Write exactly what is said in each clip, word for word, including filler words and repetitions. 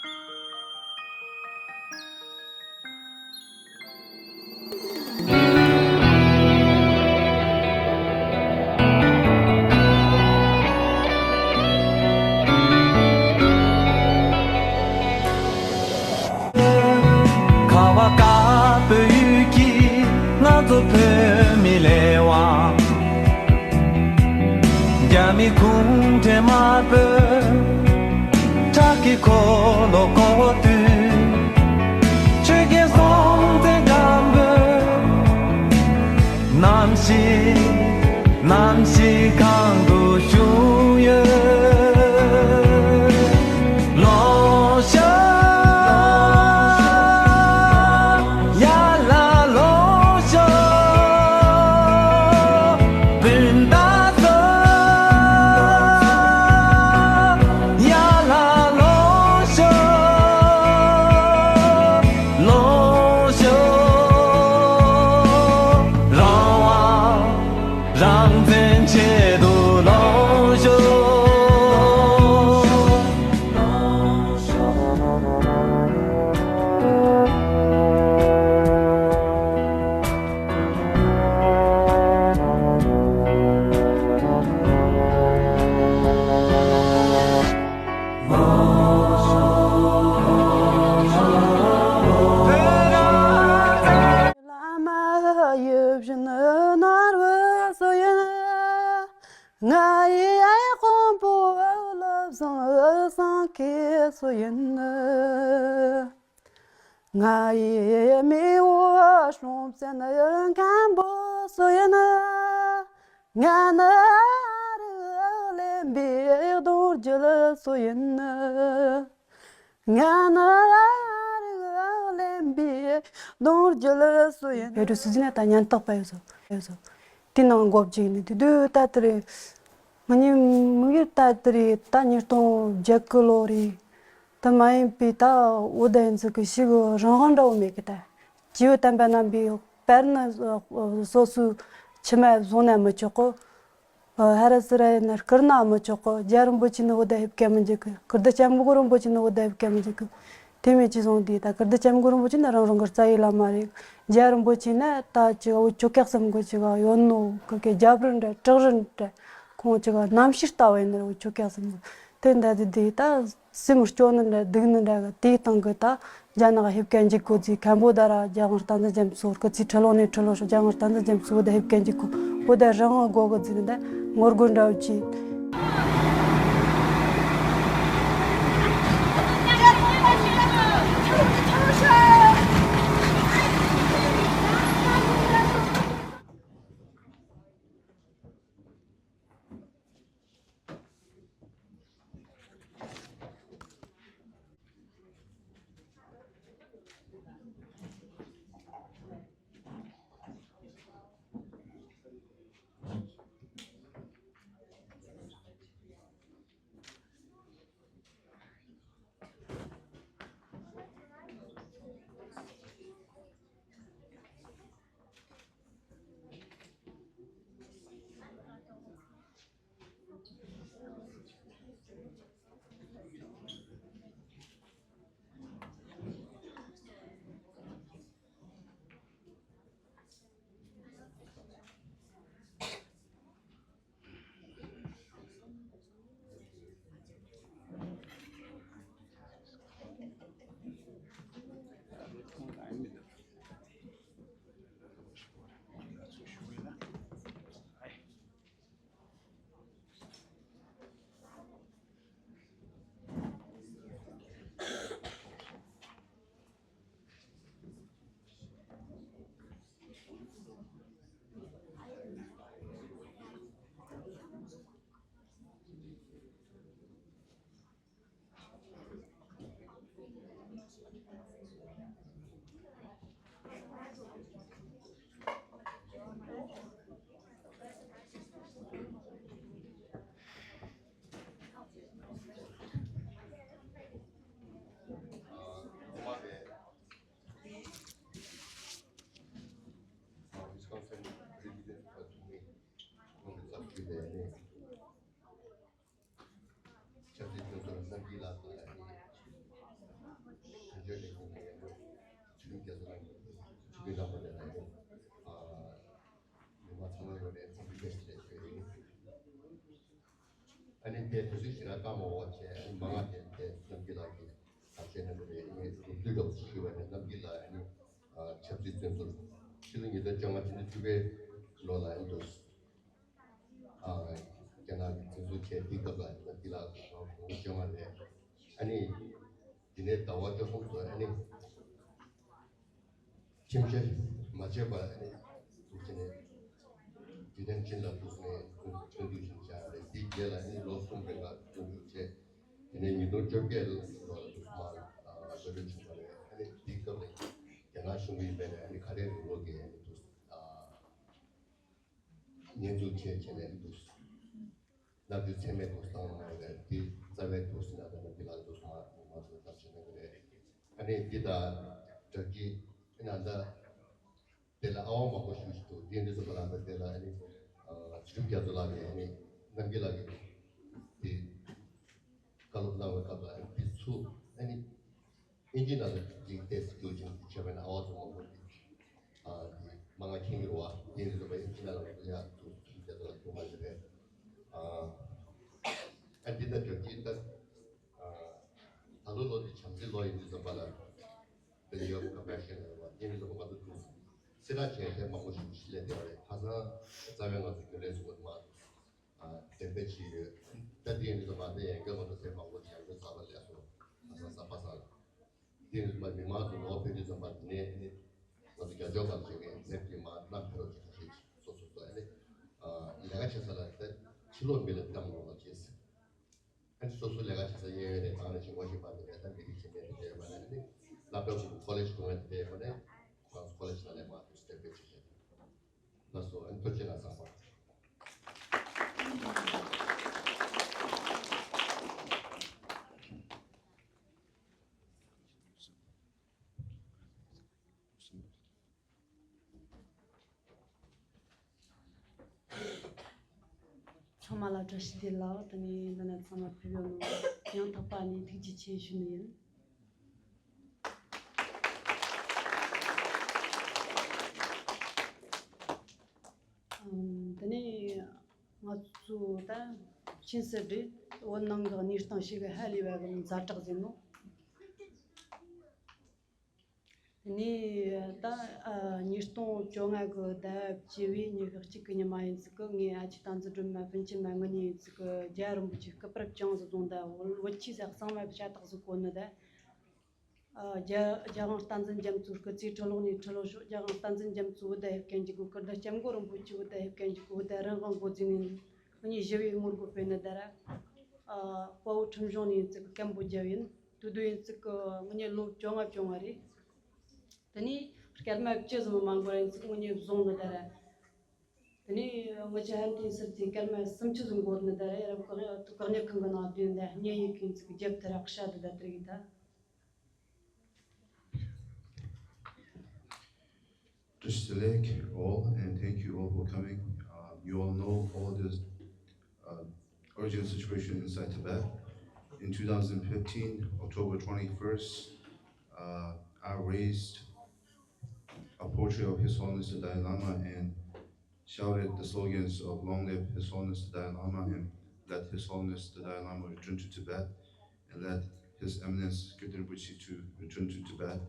ཁ་བ་དཀར་པོའི་ཡུལ་གྱི་ང་ཚོ་བོད་མི་ལས་དབང་། རྒྱ་མི་གུང་ཁྲན་དམར་པོས་ཁྲག་གི་འཁོར་ལོ་བསྐོར་དུས། ཆོས་རྒྱལ་སྲོང་བཙན་སྒམ་པོས་ནམ་ཞིག་ནམ་ཞིག་གང་དུ་བཞུགས་ཡོད། ལོངས་ཤོག་ཡར་ལ་ལོངས་ཤོག་སྤུན་ཟླ་ཚོ། ཡར་ལ་ལོངས་ཤོག་ལོངས་ཤོག་རང་དབང་རང་བཙན་ཆེད་དུ་ལོངས་ཤོག་བླ་མ་ཡིད་བཞིན་ནོར་བུ་སུ་ཡིན། ང་ཡི་དཔོན་པོ་བློ་བཟང་སེང་གེ་སུ་ཡིན། ང་ཡི་མེས་པོ་སྲོང་བཙན་སྒམ་པོ་སུ་ཡིན། ང་ནི་ཨ་རིག་གླེན་པའི་གདུང་རྒྱུད་སུ་ཡིན། ང་ནི་ཨ་རིག་གླེན་པའི་གདུང་རྒྱུད་སུ་ཡིན། ཡོད་དུ་སུ་ཟིན་ན་ད་ཉན་རྟོག་པ་ཡོད་ཟོ་ཡོད་ཟོ། དེ་ནང་འགོ་བཅུག་ནས་དེ་དུས་ད་དེ་རེད། ང་གཉིས་མིག་ཡུལ་ད་དེ་རེད། ད་ཉིས་སྟོང་བརྒྱད་གི་ལོ་རེད། ད་མ་ཡིན་པའི་ད་འོ་ད་ཡིན་ཚུལ་གི་ཞིག་རང་དབང་འདྲ་བོ་མེད་གི་ད། སྐྱེས་བུ་དམ་པ་རྣམ་པའི་དཔལ་ནི་སོ་སོའི་ཁྱིམ་མ་བཟུང་ན་མི་ཆོག་གི། ཧ་ར་སི་ར་ཡིན་ན་བསྐུར་ན་མི་ཆོག་གི། རྒྱལ་བ་རིན་པོ་ཆེ་ནི་འོ་ད་ཕེབས་སྐད་མི་འཇུག་གི། ཀིརྟི་སྐྱབས་མགོན་རིན་པོ་ཆེ་ནི་འོ་ད་ཕེབས་སྐད་མི་འཇུག་གི། དེ་མིན་ཅི་སོང་དུས་ད་ཀིརྟི་སྐྱབས་མགོན་རིན་པོ་ཆེ་ནི་རང་རང་གི་རྩ་བའི་བླ་མ་རེད། རྒྱལ་བ་རིན་པོ་ཆེ་ནི་ད་ཅིག་འུ་ཆོ་སྐྱག་སེམས་གི་ཅིག་ཡོད་ནོ་གི་གི་རྒྱབ་རི་འདྲ་བྲག་རི་འདྲ་ཁོང་ཅིག་རྣམ་ཤེས་ལྟ་བུ་ཡིན་ནི་རེད། འུ་ཆོ་སྐྱག་སེམས་གི་དེ་འདྲ་དེ་དེ་ད་སེམས་སྐྱོ་ནི་འདྲ་སྡུག་ནི་འདྲ་གི་དེའི་སྟེང་གི་ད་རྒྱ་ནག་ཕེབས་སྐད་འཇུག་གོ་ཚེ་མཁན་པོ་ད་ར་རྒྱལ་དབང་རྟ་མགྲིན་རྒྱ་མཚོ་སྐུ་ཚེ་ཁྲི་ལོ་ནས་ཁྲི་ལོ་ཤོག་རྒྱལ་དབང་རྟ་མགྲིན་རྒྱ་མཚོ་འོ་ད་ཕེབས་སྐད་འཇུག་གོ་འོ་ད་རང་དབང་དགོས་གི་ཚིག་འདི་ངོ་རྒོལ་འདྲ་བོ་བྱས། རྒྱ་མཚོ་ལགས་ཀྱིས་ཆུ་ཚོད་རྣམ་པ་ལས་ལ་ཡོད། ཨ། མི་མང་ཚང་མ་ཡོད་རེད། འཚམས་འདྲི་བཀྲ་ཤིས་བདེ་ལེགས་ཞུ་ཡ་ཡིན། ཨ་ནི་དེ་དུས་ཚོད་ཞེ་དྲག་སྐར་མ་འོག་བྱས། ཨ་ནི་མ་ང་དེ་དེ་རྣམ་རྒྱལ་ལགས་ཀྱིས་ཐབས་ཤེས་གནང་གི་རེད། ཨ་ནི་དུས་དུས་སྐབས་སུ་ཞུས་པ་ནས་རྣམ་རྒྱལ་ལགས་ཨ་ནི་ཨ་ཆབ་སྲིད་བཙོན་ཟུར་ཕྱི་ལོ་ཉིས་སྟོང་བཅོ་ལྔ་ཕྱི་ཟླ་བཅུ་པའི་ལོ་ལ་ཨ་ནི་འདུག་ཨ་རྒྱ་ནག་གི་འཛིན་བཟུང་བྱས། དེའི་སྐབས་ལ་རྣམ་རྒྱལ་ལགས་ལོ་ངོ་བཅོ་ལྔ་རེད། ཨ་ནི་འདི་ནས་ཟླ་བ་བཅུ་གསུམ་ཙམ་ཨ་ནི། ཁྲིམས་བཤེར་མ་བྱས་པར་ཨ་ནི་ཐུགས་རྗེ་ནས་འཇིག་རྟེན་སྤྱི་ལ་ཐུགས་སུ་ནས་ཐུགས་ཐུགས་འདུན་ཞིག་བཞག་རེད། དེའི་རྗེས་ལ་ཨ་ནི་ལོ་གསུམ་རིང་ལ་བཙོན་འཇུག་བྱས། དེ་ནས་ཉིས་སྟོང་བཅོ་བརྒྱད་ལོ་ལ་ཐུགས་མ་གསོ་སྐྱོང་བྱུང་བ་རེད། ཨ་ནི་དེའི་སྐབས་ལ་རྒྱ་ནག་གཞུང་གི་ཡིན་པས་ནས་ཨ་ནི་ཁ་བྲལ་རིང་ལུགས་ཀྱི་ཨ་ནི་ཐུགས་ཉེས་འཛུགས་བྱས་བྱས་ནས་ཨ་ནི་ཐུགས། མནར་གཅོད་ཚད་མེད་དུ་བཏང་གནང་བ་རེད། འདི་རྩ་བའི་དུ་ཟིན་ན་ད་ནི་འདི་ལ་འདུག་མ་མ་འདུག་ཐབས་ཤེས་གནང་གི་རེད། ཨ་ནི་འདི་དང་སྦྲགས་ཀྱི་ཨ་ནི་ད་དེ་ལ་ཨ་ཝ་མང་པོ་ཞུ་ཞུ་འདུག་དེ་འདི་ཚོ་ག་ལ་འདི་དེ་ལ་ཨ་ནི་ཚུལ་ཁྲིམས་རྒྱ་མཚོ་ལགས་ནས་ཨ་ནི་རྣམ་རྒྱལ་ལགས་ཀྱི་དེ་བཀའ་སློབ་གནང་བའི་སྐབས་ལ་ཨ་ནི་འདི་ཚུ་ཨ་ནི། ཨིན་ཇི་ནང་ལ་འཇིག་རྟེན་སྐྱོ་ཅན་གྱི་ཆེ་བའི་ཨ་ཝ་ཚོ་མང་པོ་འདི་ཨ་འདི་མ་ང་མཁྱེན་གྱི་རེད་བ། དེ་ཡིན་ཙང་ཨིན་ཇི་ནང་ལ་ཡ་ཏུ་ཏུ་ཏུ་ཏུ་ཏུ་མ་ཞིག་རེད། ཨ་ཨ་འདི་ལྟར་འཇོག་གི་ད་ཨ་ད་ལོ་ལོ་འདི་བྱམས་བརྩེའི་ལོ་ཡིན་དུས་ཙམ་པ་ལ། When you have compassion རེད་བ། དེ་ཡིན་ཙང་ང་ཚོ་ཏུ་སེ་ར་ཆེན་ལས་མང་པོ་ཞིག་ཞིག་ལས་དེ་བ་རེད། ཁ་སང་རྩ་བའི་ང་ཚོ་རྒྱུན་ལས་སུ་མ། ཨ་གཏན་འབེབས་བྱས་ཡོད། ད་དེ་ཡིན་དུས་ཙམ་པ་དེ་ཡན་གྱི་ང་ཚོ་སེམས་མང་པོ་ཡན་གྱི་གསར་པ་ལས་སོ། ཨ་ས་ས་པ་ས་ལ། དེ་ཡིན་དུས་ཙམ་པ་མི་མང་ཚོ་ནོར་ཕེབས་དུས་ཙམ་པ་དེ་ནས་ནི་ང་ཚོ་རྒྱ་ཕྱོགས་ཁག་བྱེད་མཁན་ཚེ་ཕྱི་མ་གནམ་ཕེབས་རོགས་བྱེད་ཁ་ཤས་སོ་སོ་སོ་ཨ་ནི་ཨ་ལས་ཀ་བྱེད་ས་ལ་ད་ཕྱི་ལོགས་མི་ལ་གཏམ་ལོག་ལ་བྱེད་ཟེར། ཨ་ནི་སོ་སོ་ལས་ཀ་བྱེད་ས་གཡས་གཡོན་རེད། གང་ལ་ཞིང་ཁོ་ཞིག་པ་དེ་རེད། ད་མི་རིགས་ཆེན་མོ་དེ་རེད་པ་ནི་ཨ་ནི་སློབ་གྲྭ་ཁོ་ལེ་ཇི་ཁོ་ང་དེ་རེད་པ་ནི་ཁོ་རང་ཚོ་ཁོ་ལེ་ཇི་ནང་ལས་མ་ཐུག་སྟེ་དཔེ་བྱེད་ཤེས། ལགས་སོ། ཨ་ནི་ཐུགས་རྗེ་གནང་། བཟང་པོ། ཚང་མ་ལ་བཀྲ་ཤིས་བདེ་ལེགས། དེ་ནས་འདི་ན་ཚང་མ་ཕེབས་ཡོད་ནོ་ཡང་དག་པ་ནས་ཐུགས་རྗེ་ཆེ་ཞུ་ནི་ཡིན། ཨམ། དེ་ནས་ང་ཚོ་ད་ཆིན་སི་བྲིས་བོད་ནང་གི་གནས་སྟངས་ཤིག་གི་ཧ་ལས་པ་གི་ཛ་དྲག་ཟིན་ནོ། དེ་ནས་ད་ཨ་ཉིས་སྟོང་བཅོ་ལྔ་གི་ཟླ་བཅུ་བའི་ཉི་ཤུ་གཅིག་གི་ཉི་མ་ཡིན་ཙི་གི་ངའི་ཨ་ཅེ་བསྟན་འཛིན་སྒྲོལ་མ་སྤུན་མཆེད་མ་ངེད་གཉིས་ཡིན་ཙི་གི་རྒྱལ་བ་རིན་པོ་ཆེ་སྐུ་པར་བཅངས་སུ་བཟུང་། ད་བོད་ཆས་ཟ་གཙང་མ་བྱ་དག་སུ་གོན་ནི་ད། ཨ་རྒྱ་རྒྱལ་དབང་བསྟན་འཛིན་རྒྱ་མཚོའི་སྐུ་ཚེ་ཁྲི་ལོ་ནས་ཁྲི་ལོ་ཤོག་རྒྱལ་དབང་བསྟན་འཛིན་རྒྱ་མཚོ་བོད་ཟླ་ཧེབ་གན་གྱི་གོ་སྐུ། ད་སྐྱབས་མགོན་རིན་པོ་ཆེ་བོད་ཟླ་ཧེབ་གན་གྱི་གོ་བོད་ཟླ་རང་དབང་འགོ་འཛིན་ནས་ངེད་གཉིས་ཞི་བའི་ངོ་རྒོལ་སྤེལ་ནི་ད་ར། ཨ་དཔའ་བོ་ཁྲིམས་གཞུང་ནས་ཡིན་ཙི་གི་སྐད་འབོད་བརྒྱབ་ཡིན། དུས་དུས་ཡིན་ཙི་གི་ངེད་གཉིས་ལོ་བཅོ་ལྔ་བཅོ་ལྔ་རེད། དེ་ནས་སྐར་མ་བཅུ་ཙམ་མ་འགོར་ཡིན་ཙི་གི་ངེད་གཉིས་བཟུང་ནི་ད་ར། དེ་ནས་ངེད་ཆ་ཧན་ཏིང་སར་དེ་སྐར་མ་སུམ་ཅུ་ཙམ་འགོར་ནི་ད་ར། ཡ་རབས་བཀག་ཉར་ཁང་གི་ནང་བསྡད་ནི་ད་ཉེན་ཡོད་མཁན་ཙི་གི་རྒྱབ་དེ་ར་ཤ་དེ་ད་དེ་རིགས་ད། Just select all, and thank you all for coming. Uh, you all know all this uh, urgent situation inside Tibet. In two thousand fifteen, October twenty-first, uh, I raised a portrait of His Holiness the Dalai Lama and shouted the slogans of "Long live His Holiness the Dalai Lama" and "Let His Holiness the Dalai Lama return to Tibet" and "Let His Eminence Kirtan Rinpoche to return to Tibet."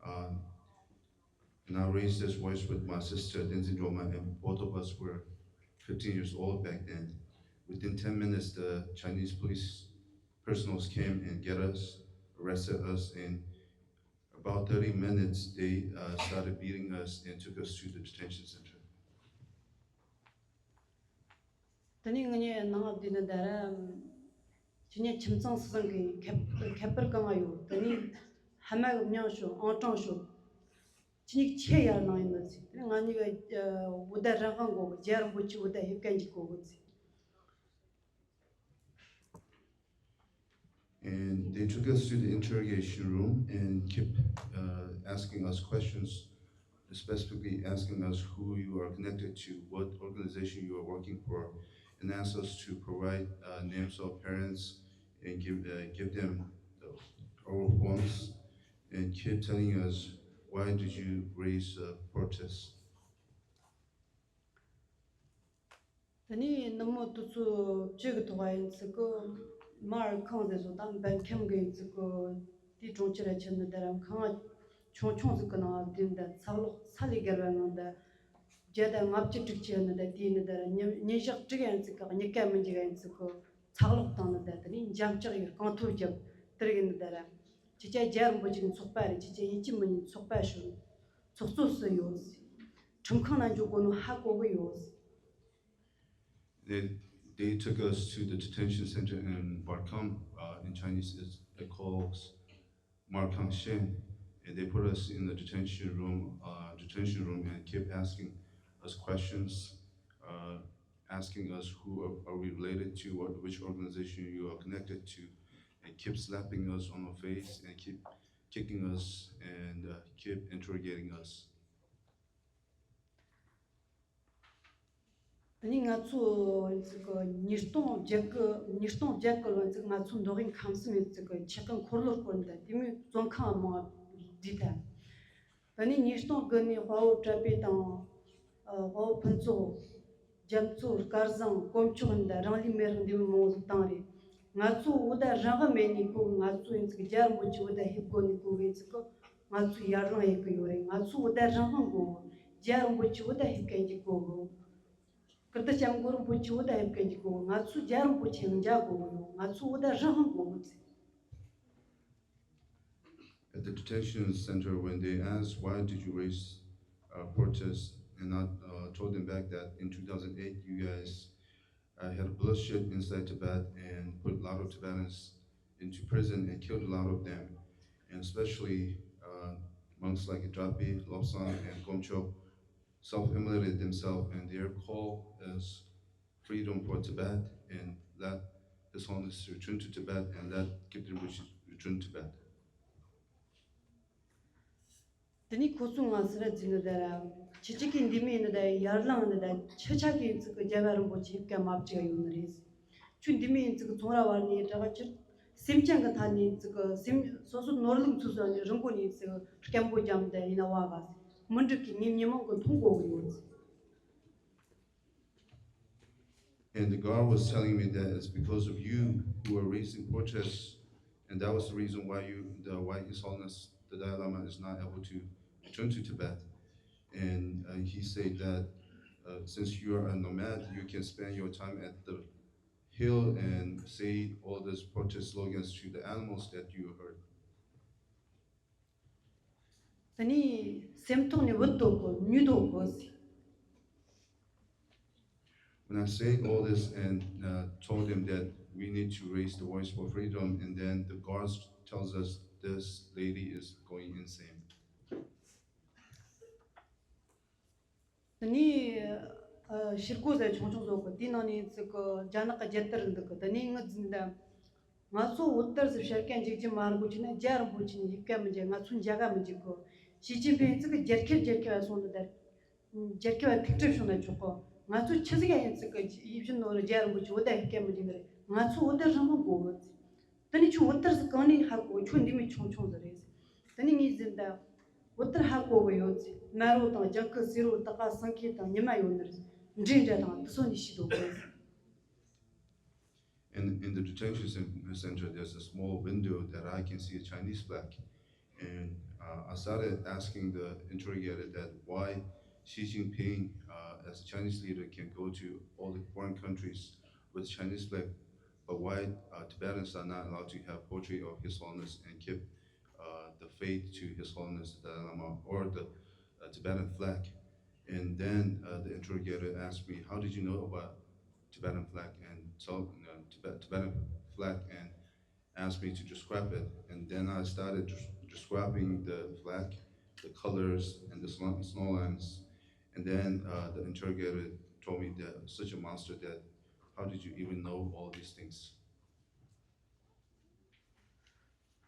Um, and I raised this voice with my sister Tenzin Droma, and both of us were fifteen years old back then. Within ten minutes, the Chinese police personnel came and get us, arrested us, and about thirty minutes, they uh, started beating us and took us to the detention center. དེ་ནས་ངེད་གཉིས་ནང་བསྡད་ནི་ད་ར། ཁྱེད་གཉིས་ཁྱིམ་ཚང་སུ་ཚང་གི་ཁྱད་ཁྱད་པར་གང་ཡོད། དེ་ནས་ཕ་མ་གི་མྱིང་ཤོད། ཨང་གྲངས་ཤོད། ཁྱེད་གཉིས་ཆེས་ཡར་ནང་ཡིན་ནི་ཟིག་དེ་ནས་ང་གཉིས་ཀ་བོད་ཟླ་རང་དབང་དགོས་གི། རྒྱལ་བ་རིན་པོ་ཆེ་བོད་ཟླ་ཧེབ་གན་གྱི་དགོས་གི་ཟིག And they took us to the interrogation room and kept uh, asking us questions, specifically asking us who you are connected to, what organization you are working for, and asked us to provide uh, names of parents and give, uh, give them the oral forms and kept telling us Why did you raise a protest? དེ་ནས་ནུབ་མོ་དུས་ཚོད་བཅུ་གི་ཐོག་ཡིན་ཚིག་གི་མར་ཁང་ཟེར་བཟོ་དང་འབན་ཁམ་གི་ཡིན་ཚིག་གི་དེའི་གྲོང་ཁྱེར་ར་ཆེན་ནི་དེ་ར་ཁང་ཆུང་ཆུང་ཟིག་གི་ནང་དེ་འདི་ཚགས་ལོག་ས་ལས་བརྒལ་བའི་ངང་འདི་བརྒྱ་དང་ལྔ་བཅུ་དྲུག་ཅུ་ནི་འདི་དེའི་ནི་འདི་ར་ཉིན་ཉིན་ཞག་དྲུག་ཡིན་ཚིག་གི་གཉིས་ཀ་མི་འཇིག་ཡིན་ཚིག་གི་ཚགས་ལོག་དང་ནི་འདི་དེ་ནས་འཇམ་ལྕག་ཡོད་རྐང་ཐོབ་རྒྱབ་དེར་གི་ནི་འདི་ར་ཁྱེད་ཅག་རྒྱལ་རིན་པོ་ཆེ་གི་ཚོགས་པ་རེད། ཁྱེད་ཅག་ཡིན་གཅིག་མིན་གཉིས་ཚོགས་པ་ཞུ་ཚོགས་གཙོ་སུ་ཡོད། ཁྲིམས་ཁང་ན་འཇུག་དགོས་ནོ་ཧ་གོ་གི་ཡོད། They, they took us to the detention center in Barkham. Uh, in Chinese, it's, it calls Markhang Shen. And they put us in the detention room, uh, detention room, and kept asking us questions, uh, asking us who are, are we related to, what, which organization you are connected to, and keep slapping us on the face and keep kicking us and uh, keep interrogating us. ནི་ང་ཚོ་ཉིས་སྟོང་བརྒྱད་གི་ཉིས་སྟོང་བརྒྱད་གི་ལོ་ཚིག་ང་ཚོ་མདོ་དབུས་ཁམས་གསུམ་ཡིན་ཚིག་གི་ཆེད་དོན་འཁོར་ལོ་སྐོར་འདི་དེ་མོའི་བཙོན་ཁང་མང་བསྡུས་ཐལ། ད་ནི་ཉིས་སྟོང་དགུ་ནས་དཔའ་བོ་བཀྲ་བྷེ་དང་དཔའ་བོ་ཕུན་ཚོགས། རྒྱ་མཚོ་སྐལ་བཟང་དཀོན་མཆོག་འདི་རང་ལུས་མེར་འདེབས་མང་བོ་ཞིག་བཏང་རེད། ང་ཚོ་འུ་ད་རང་དབང་མེད་ནས་གོ་ང་ཚོ་ཡིན་ཚིག་རྒྱལ་རིན་པོ་ཆེ་འུ་ད་ཧིབ་གོ་ནས་གོ་གི་ཚིག་གི་ང་ཚོ་ཡར་ལངས་ཡེ་གི་ཡོད་རེད། ང་ཚོ་འུ་ད་རང་དབང་དགོས་གི་རྒྱལ་རིན་པོ་ཆེ་འུ་ད་ཧིབ་གན་གྱི་གོ་གི་ཀིརྟི་སྐྱབས་མགོན་རིན་པོ་ཆེ་འུ་ད་ཧིབ་གན་གྱི་གོ་གི་ང་ཚོ་རྒྱལ་རིན་པོ་ཆེ་ཡང་མཇལ་དགོས་གི་ཡོད། ང་ཚོ་འུ་ད་རང་དབང་དགོས་གི་ཚིག At the detention center, when they asked, "Why did you raise a protest?" and I uh, told them back that in two thousand eight, you guys uh, had bloodshed inside Tibet and put a lot of Tibetans into prison and killed a lot of them, and especially uh, monks like Drapi, Lobsang, and Gomchok self-immolated themselves, and their call is freedom for Tibet and let His Holiness return to Tibet and let Kipten Rinpoche return to Tibet. དེ་ནས་ཁོ་ཚོ་ང་སི་ར་ཛི་ནི་ད་ར་ཁྱི་གཅིག་གི་འདི་མི་ནི་ད་ཡར་ལངས་ནི་ད་ཁྱི་ཆ་གི་ཚིག་གི་རྒྱལ་བ་རིན་པོ་ཆེ་སྐད་མ་བཅད་ཡོད་ནི་རེད། ཁྱོད་འདི་མི་ཡིན་ཚིག་གི་ཚོང་ར་བར་ནས་གྲགས་ཁྱི་སེམས་ཅན་གི་ཐ་ནས་ཚིག་གི་སེམས་སོ་སོ་ནོར་ལུག་ཚོ་ཟ་ནས་རི་མགོ་ནས་ཚིག་གི་སྐད་འབོད་རྒྱབ་ནི་ད་ཡིན་ན་བ་ག་མི་འགྲིག་གི་ངའི་མི་མང་གི་མཐོང་གོ་གི་ཡོད། And the guard was telling me that it's because of you who are raising protests, and that was the reason why you, the, why His Holiness the Dalai Lama is not able to return to Tibet. And uh, he said that uh, since you are a nomad, you can spend your time at the hill and say all these protest slogans to the animals that you heard. ད་ནི་སེམས་ཐོག་ནས་བུད་དོ་གོ་ཉུལ་དོ་གོ་ཟེར། When I said all this and uh, told him that we need to raise the voice for freedom, and then the guards tells us this lady is going insane. ནི་ཕྱིར་སྒོ་ཟེར་ཆུང་ཆུང་བཟོ་གི་དེའི་ནང་ནས་ཚིག་གི་རྒྱ་ནག་གི་རྒྱལ་དར་འདུག་གི་དེ་ནས་ངི་འཛིན་ད། ང་ཚོ་བོད་དར་ཟེར་བཤད་མཁན་འཇིག་རྒྱུ་མ་རེད་གོ་ཅི་ན་རྒྱལ་རིན་པོ་ཆེ་ནས་ཡིབ་མཁན་མི་འཇིག་ང་ཚོ་མཇལ་ག་མི་འཇིག་གོ་ཞི་ཅིན་ཕིང་ཚིག་གི་རྒྱལ་ཁབ་རྒྱལ་ཁབ་སོང་ནི་དར། རྒྱལ་ཁབ་ཐུག་འཕྲད་བྱུང་ན་ཆོག་གོ་ང་ཚོ་ཆི་ཟིག་ཡིན་ཚིག་གི་ཡིབ་བཞིན་ནོ་རྒྱལ་རིན་པོ་ཆེ་བོད་དར་ཡིབ་མཁན་མི་འཇིག་ནི་རེད། ང་ཚོ་བོད་དར་རང་དབང་དགོས་གི་དེ་ནས་ཁྱོད་བོད་དར་ཟིག་གང་ནས་ཧ་གོ་ཁྱོད་འདི་མི་ཆུང་ཆུང་ཟིག་རེད། དེ་ནས་ངས་ཟིན་ད། བོད་དར་ཧ་གོ་གི་ཡོད་ཚེ་མ་རོ་དང་ལྗང་ཁུ་སེར་རོ་ཏག་ཀ་སང་ཁེ་དང་ཉི་མ་ཡོད་ནི་རེད། འདྲེ་འདྲ་དང་དུ་སོ་ནས་ཤི་དོ་གི་ཡོད་ཚེ། In, in the detention cen- center, there's a small window that I can see a Chinese flag. And uh, I started asking the interrogator that why Xi Jinping, uh, as a Chinese leader, can go to all the foreign countries with Chinese flag, but why uh, Tibetans are not allowed to have portrait of His Holiness and keep uh, the faith to His Holiness the Dalai Lama or the uh, Tibetan flag. And then uh, the interrogator asked me, "How did you know about Tibetan flag and so uh, Tibet, Tibetan flag?" and asked me to describe it. And then I started des- describing the flag, the colors, and the snow, snow lines. And then uh, the interrogator told me that such a monster that how did you even know all these things?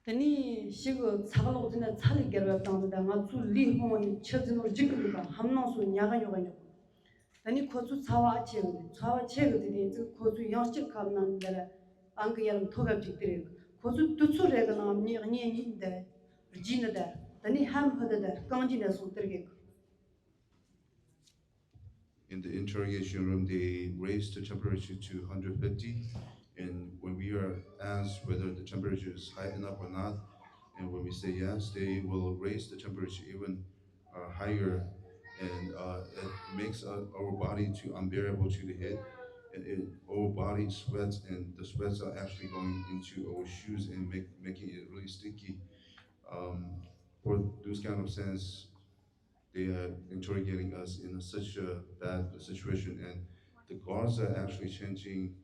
དེ་ནས་ཞིག་ཚགས་ལོག་ཟིན་ན་ཚ་ལས་བརྒལ་བ་དང་དེ་ང་ཚོའི་ལུས་ཕུང་བ་ནས་ཆུ་འཛིན་ནོ་རྒྱུག་གི་འདུག་ག་ཧམ་སྣང་སོ་ཉག་ག་ཉོག་ག་ཉོག་གི་དེ་ནས་ཁོ་ཚོའི་ཚ་བ་ཆེ་གི་འདུག་ཚ་བ་ཆེ་གི་འདུག་དེ་ཚོ་ཁོ་ཚོའི་ཡང་སྤྱིར་ཁ་ནང་འདི་ར་ཨང་གི་ཡར་མཐོ་ག་ཅིག་དེ་རེད། ཁོ་ཚོའི་དུས་ཚོད་རེ་གི་ནང་གཉིས་གཉིས་གཉིས་འདི་རྒྱུས་ནི་ད་ད་ ད་ནི་ཧམ་ཧུ་དི་དར་རྐང་རྗེས་ནས་སོང་དེར་གེག In the interrogation room, they raised the temperature to one hundred fifty. And when we are asked whether the temperature is high enough or not, and when we say yes, they will raise the temperature even uh, higher, and uh, it makes uh, our body too unbearable to the heat. And it, our body sweats, and the sweats are actually going into our shoes and make, making it really sticky. Um, for those kind of sense, they are interrogating us in such a bad situation, and the guards are actually changing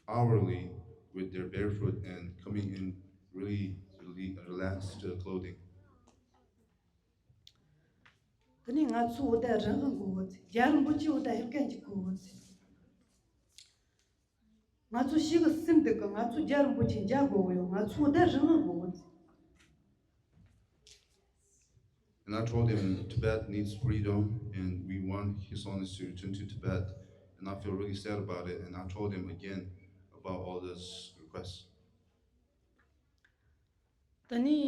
hourly with their barefoot and coming in really, really relaxed uh, clothing. དེ་ནས་ང་ཚོ་འོ་ད་རང་དབང་དགོས་གི་ཚེ། རྒྱལ་རིན་པོ་ཆེ་འོ་ད་ཧེབ་གན་གྱི་དགོས་གི་ཚེ། ང་ཚོ་ཤི་གི་སིམ་འདུག་གི། ང་ཚོ་རྒྱལ་རིན་པོ་ཆེ་མཇལ་དགོས་གི་ཡོད། ང་ཚོ་འོ་ད་རང་དབང་དགོས་གི་ཚེ། And I told him Tibet needs freedom and we want His Holiness to return to Tibet. And I feel really sad about it. And I told him again about all this requests. ད་ནི་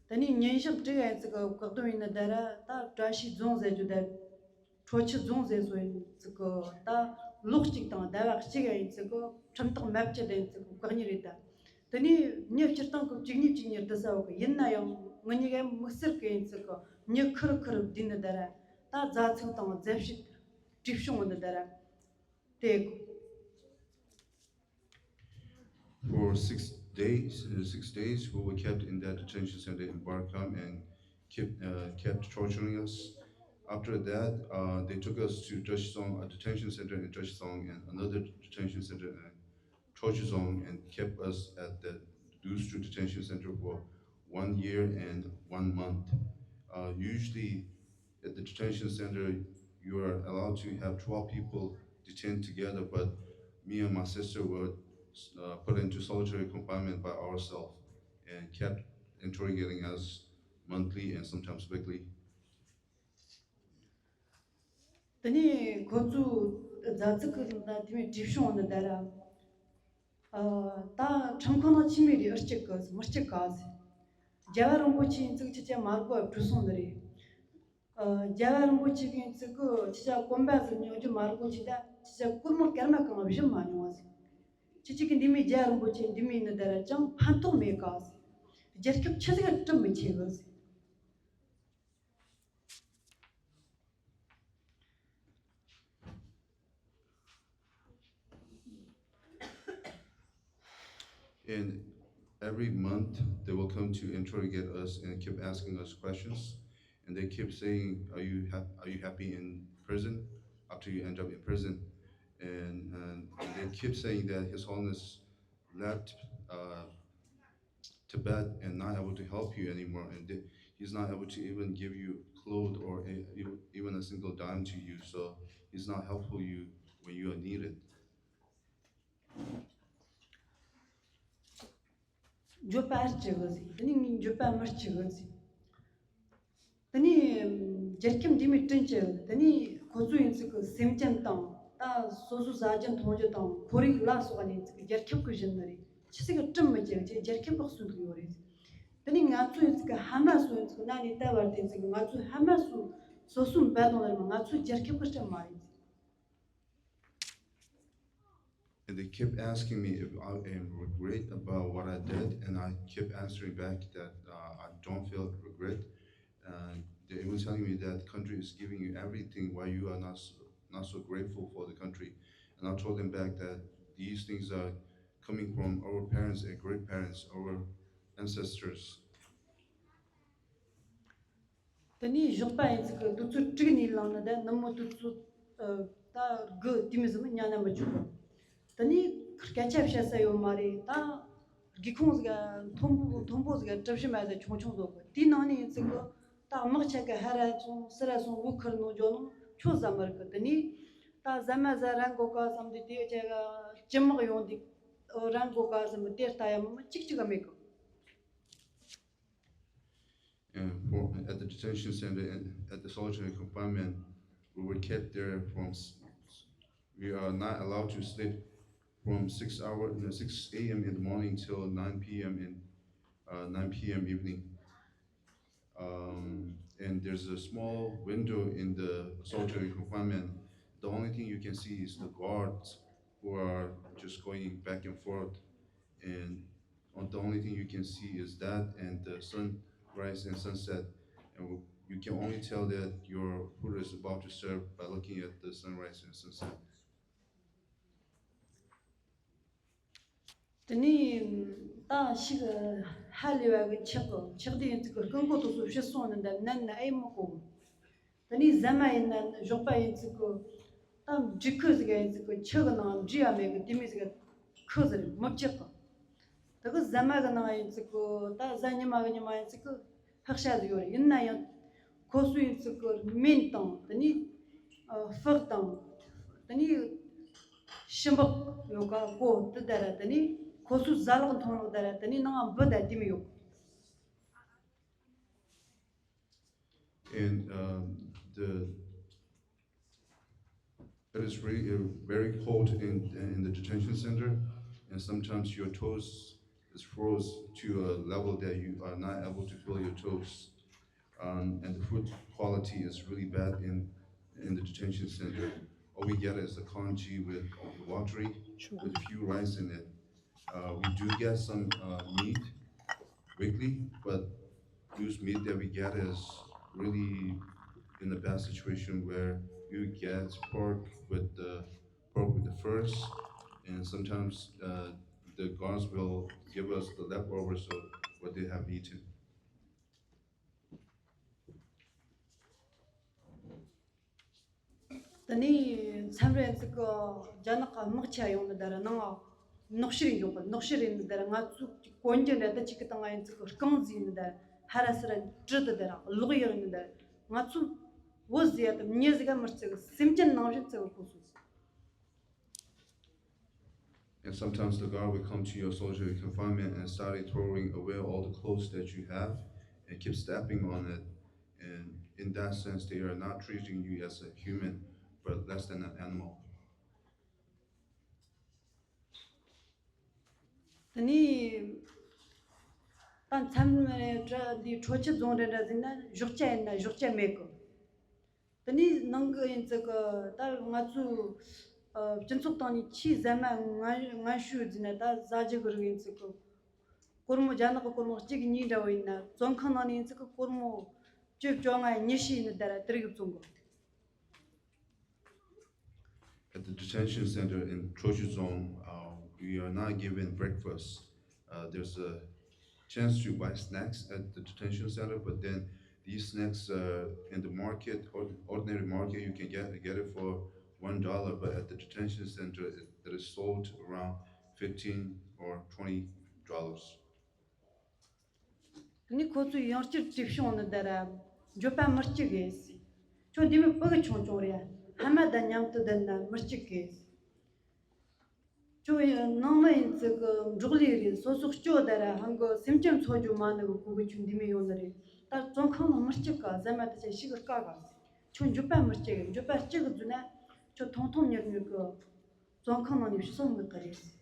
ད་ནི་ཉིན་ཞག་དྲུག་ཡན་ཙི་གི་བཀག་སྡོམ་ཡིན་ན་ད་ར་ད་བཀྲ་ཤིས་རྫོང་ཟེར་རྒྱུ་ད། ཁྲོ་ཆུ་རྫོང་ཟེར་སོ་ཡིན་ཙི་གི་ད་ལོ་གཅིག་དང་ཟླ་བ་གཅིག་ཡན་ཙི་གི་ཁྲིམས་ཐག་མ་བཅད་ཡན་ཙི་གི་བཀག་ཉར་རེད་ད། ད་ནི་མྱི་སྤྱིར་བཏང་གི་གཅིག་གཉིས་གཅིག་གཉིས་བསྡད་ས་འོག་གི་ཡིན་ན་ཡང་ང་གཉིས་ཀའི་དམིགས་བསལ་གི་ཡན་ཙི་གི་མྱི་ཁུར་ཁུར་བསྡད་ནི་ད་ར་ད་རྫ་ཚུགས་དང་རྫ་བཤིག་གྲིབ་བྱུང་འོ་ནི་ད་ར་དེ། For six days, uh, six days, we were kept in that detention center in Barkam and kept, uh, kept torturing us. After that, uh, they took us to Dashzong, a detention center in Dashzong, and another detention center in Chochizong, and kept us at the, those two detention center for one year and one month. Uh, usually, at the detention center, you are allowed to have twelve people detained together, but me and my sister were uh, put into solitary confinement by ourselves and kept interrogating us monthly and sometimes weekly. དེ་ནས་ཁོ་ཚོས་རྫ་ཚུགས་ཀྱི་ད་དེ་མོ་གྲིབ་བྱུང་འོ་ནི་ད་ར། ཨ། ད་ཁྲིམས་ཁང་ནང་ཁྱིམ་མི་རེ་ཨེ་སྐྱིད་གི་མི་སྐྱིད་ག་ཟེར། རྒྱལ་བ་རིན་པོ་ཆེ་ཡིན་ཙིག་ཁྱེད་ཅག་མ་དགོས་བྲོས་སོང་ནི་རེད། ཨ། རྒྱལ་བ་རིན་པོ་ཆེ་གི་ཡིན་ཙིག་གི་ཁྱེད་ཅག་གོམ་པ་ཟིག་ཉོ་རྒྱུ་མ་དགོས་ཅིག་ད་ཁྱེད་ཅག་སྒོར་མོ་སྐར་མ་གང་བཞི་མ་མྱོང་བ་ཟེར། ཁྱེད་ཅག་གི་འདི་མོའི་རྒྱལ་བ་རིན་པོ་ཆེ་འདི་མོའི་ནི་ད་ར་ཅང་ཕན་ཐོགས་མེད་ག་ཟེར། རྒྱལ་ཁབ་ཆི་ཟིག་ག་དྲིན་མི་ཆེ་གི་ཟེར། And every month, they will come to interrogate us and keep asking us questions. And they keep saying, "Are you hap- are you happy in prison?" After you end up in prison, and, and they keep saying that His Holiness left uh, Tibet and not able to help you anymore, and th- he's not able to even give you clothes or a, even- even a single dime to you. So he's not helpful you when you are needed. འགྱོད་པ་ཨེ་སྐྱེ་གི་ཟེར། དེ་ནས་ངས་འགྱོད་པ་མི་སྐྱེ་གི་ཟེར། དེ་ནས་རྒྱལ་ཁབ་འདི་མོའི་དྲིན་གྱིས་དེ་ནས་ཁོ་ཚོ་ཡིན་ཙིག་གི་སེམས་ཅན་དང་ད་སོ་སོ་ཟ་རྒྱུ་འཐུང་རྒྱུ་དང་ཁོར་ཡུག་ལ་སོགས་པ་ནས་ཡིན་ཙིག་གི་རྒྱལ་ཁབ་གི་བཞིན་ནི་རེད། ཆི་ཟིག་གི་དྲིན་མི་སྐྱེ་ཅེས་རྒྱལ་ཁབ་གི་གསོན་ཐུབ་ཡོད་རེད། དེ་ནས་ང་ཚོ་ཡིན་ཙིག་གི་ཕ་མ་སོ་ཡིན་ཙིག་གི་ན་ནས་ད་བར་དེ་ཡིན་ཙིག་གི་ང་ཚོའི་ཕ་མ་སོ་སོ་སོའི་འབད་དང་ལ་རེད་མ། ང་ཚོའི་རྒྱལ་ཁབ་གི་དྲིན་མ་རེད། And they kept asking me if I am regret about what I did, and I kept answering back that uh, I don't feel regret. And they were telling me that the country is giving you everything, why you are not so, not so grateful for the country. And I told them back that these things are coming from our parents and great parents, our ancestors. དེ་ནས་ཞོགས་པ་ཡིན་ཙིག་གི་དུས་ཚོད་དྲུག་ནས་ལངས་ནས་ད་ནུབ་མོ་དུས་ཚོད་ཨ་ད་དགུ་དེ་མོ་ཟིག་མིན་ཉལ་ན་མི་ཆོག་གི། དེ་ནས་སྐད་ཆ་བཤད་ས་ཡོད་མ་རེད། ད་སྒེའུ་ཁུང་ཟིག་ག་མཐོན་པོ་མཐོན་པོ་ཟིག་ག་གྲུ་བཞི་མ་ཟིག་ཆུང་ཆུང་ཟིག་གི་དེའི་ནང་ནས་ཡིན་ཙིག་གི་ད་དམག་ཆ་གི་ཧ་ར་སོང་སི་ར་སོང་བོ་ཁུར་ནང་འཇོག་ནང་ཆོ་ཟ་མ་རེད་གི། དེ་ནས་ད་ཟ་མ་ཟ་རན་གོ་ག་བསམ་དུས་དེ་ཆ་ག་སྤྱི་དམག་ཡོང་དུས་རན་གོ་ག་བསམ་དུས་དེ་ལྟ་ཡ་མི་མི་གཅིག་གཅིག་ག་མེད་གི། And for, at the detention center and at the solitary confinement, we were kept there from, s- we are not allowed to sleep from six hour, no, six a m in the morning till nine p m in, uh, nine p m evening. Um, and there's a small window in the solitary confinement. The only thing you can see is the guards who are just going back and forth. And on, the only thing you can see is that and the sunrise and sunset. And you can only tell that your Buddha is about to serve by looking at the sunrise and sunset. དེ་ནས་ད་ཞིག་ཧ་ལས་པ་གི་ཆག་གི་ཆག་དེ་ཡིན་ཚིག་གི་རྐང་མགོ་དུ་སོ་ཕྱིར་སོང་ནི་འདི་ནན་ནི་ཨེ་མི་གོ། དེ་ནས་ཟ་མ་ཡིན་ན་ཞོགས་པ་ཡིན་ཚིག་གི་ད་འབྲི་ཁུ་ཟིག་ཡིན་ཚིག་གི་ཆུ་གི་ནང་འབྲི་ཡ་མེད་གི་དེ་མི་ཟིག་ཁུ་ཟིག་མི་བཅག་གི། དེ་གི་ཟ་མ་གི་ནང་ཡིན་ཚིག་གི་ད་ཟ་ཉི་མ་གི་ཉི་མ་ཡིན་ཚིག་གི་ཕག་ཤ་ཟིག་ཡོད་རེད། ཡིན་ན་ཡང་ཁོ་སུ་ཡིན་ཚིག་གི་སྨན་དང་དེ་ནས་ཕག་དང་དེ་ནས་ཤི་འབག་ཡོད་ཀ་གོ་དེ་ད་ར་དེ་ནས་ཁོ་སུ་ཟ་ལག་འཐུང་ལག་ད་ར་དེ་ནས་ནང་འབུ་ད་དེ་མི་ཡོད། And um, the it is really uh, very cold in in the detention center, and sometimes your toes is froze to a level that you are not able to feel your toes. Um, and the food quality is really bad in in the detention center. All we get is a congee with uh, watery with a few rice in it. Uh, we do get some uh, meat weekly, but those meat that we get is really in a bad situation where you get pork with the pork with the furs, and sometimes uh, the guards will give us the leftovers of what they have eaten. དེ་ནས་མཚམས་རེ་ཚིག་གི་རྒྱ་ནག་གི་དམག་ཆ་ཡོང་ནི་དར་ནང་ནོག་ཤི་རེ་འཇོག་གི་ནོག་ཤི་རེ་ནི་དར་ང་ཚོ་གོན་རྒྱུ་འདྲ་དུ་ཅིག་གི་དང་ང་ཡིན་ཚིག་གི་རྐང་ཟིག་ནི་དར་ཧ་ར་སི་ར་དྲི་དུ་དར་ལོག་ཡག་ནི་དར་ང་ཚོ་བོད་ཟི་ཡ་དུ་མྱི་ཟི་ག་མི་ཚིག་སེམས་ཅན་ནང་བཞིན་ཚིག་གི་གོ་སོང་། And sometimes the guard will come to your solitary confinement and started throwing away all the clothes that you have and keep stepping on it. And in that sense, they are not treating you as a human, but less than an animal. དེ་ནས་ད་མཚམས་འདི་ཁྲོ་ཆུ་རྫོང་རེ་འདྲ་ཟིན་ན་ཞོགས་ཇ་ཡིན་ན་ཞོགས་ཇ་མེད་གི། དེ་ནས་ནང་གི་ཡིན་ཙི་གི་ད་ང་ཚོའི་སྤྱི་ཚོགས་སྟེང་ནས་ཆེས་ཟ་མ་ངན་ངན་ཤོས་ཟིན་ན་ད་ཟ་རྒྱུ་གི་རིགས་ཡིན་ཙི་གི། སྒོར་མོ་རྒྱ་ནག་གི་སྒོར་མོ་གཅིག་གཉིས་འདྲ་བོ་ཡིན་ན་བཙོན་ཁང་ནང་ནས་ཡིན་ཙི་གི་སྒོར་མོ་བཅུ་བཅོ་ལྔ་ཉི་ཤུ་ཡིན་ན་ད་ར་དེ་རིགས་བཙོང་གི། At the detention center in Chochuzong, uh, we are not given breakfast. Uh, there's a chance to buy snacks at the detention center, but then these snacks uh, in the market, or ordinary market, you can get get it for one dollar. But at the detention center, it, it is sold around fifteen or twenty dollars. ནི་ཁོ་ཚོས་ཡང་བསྐྱར་དྲི་བྱུང་ནི་ད་ར་འགྱོད་པ་མི་སྐྱེ་གི་ཟེར། ཁྱོད་འདི་མི་ཕ་གི་ཆུང་ཆུང་རེད། ཕ་མ་དང་མཉམ་དུ་བསྡད་ན་མི་སྐྱེ་གི་ཟེར། ཁྱོད་ནང་མི་ཡིན་ཚིག་གི་འབྲོག་ལས་རེད། སོ་སོ་སྐྱོ་ད་ར་ཧང་གི་སེམས་ཅན་འཚོ་རྒྱུ་མ་ནི་གི་གོ་གི་ཁྱོད་འདི་མི་ཡོང་ནི་རེད། ད་བཙོན་ཁང་ནང་མི་སྐྱེ་ག་ཟ་མ་དེ་ཆ་ཞིག་གི་དཀའ་ག་ཟེར། ཁྱོད་འགྱོད་པ་མི་སྐྱེ་གི། འགྱོད་པ་སྐྱེ་གི་འཛུལ་ན་ཁྱོད་ཐོང་ཐོང་ཉེར་ཉེར་གི་བཙོན་ཁང་ནང་ནས་ཕྱི་སོང་མི་གི་རེད་ཟེར།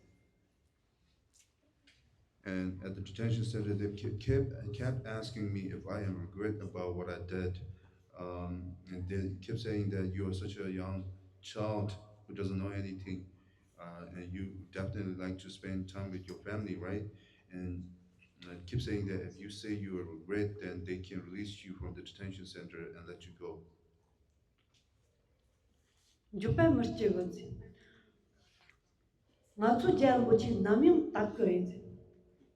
And at the detention center, they kept, kept, kept asking me if I am regret about what I did. Um, and they kept saying that you are such a young child who doesn't know anything, uh, and you definitely like to spend time with your family, right? And uh, keep saying that if you say you are regret, then they can release you from the detention center and let you go. འགྱོད་པ་མི་སྐྱེ་གི་ཟེར། ང་ཚོ་རྒྱལ་བ་རིན་པོ་ཆེ་ནམ་ཡང་དག་གི་རེད་ཟེར།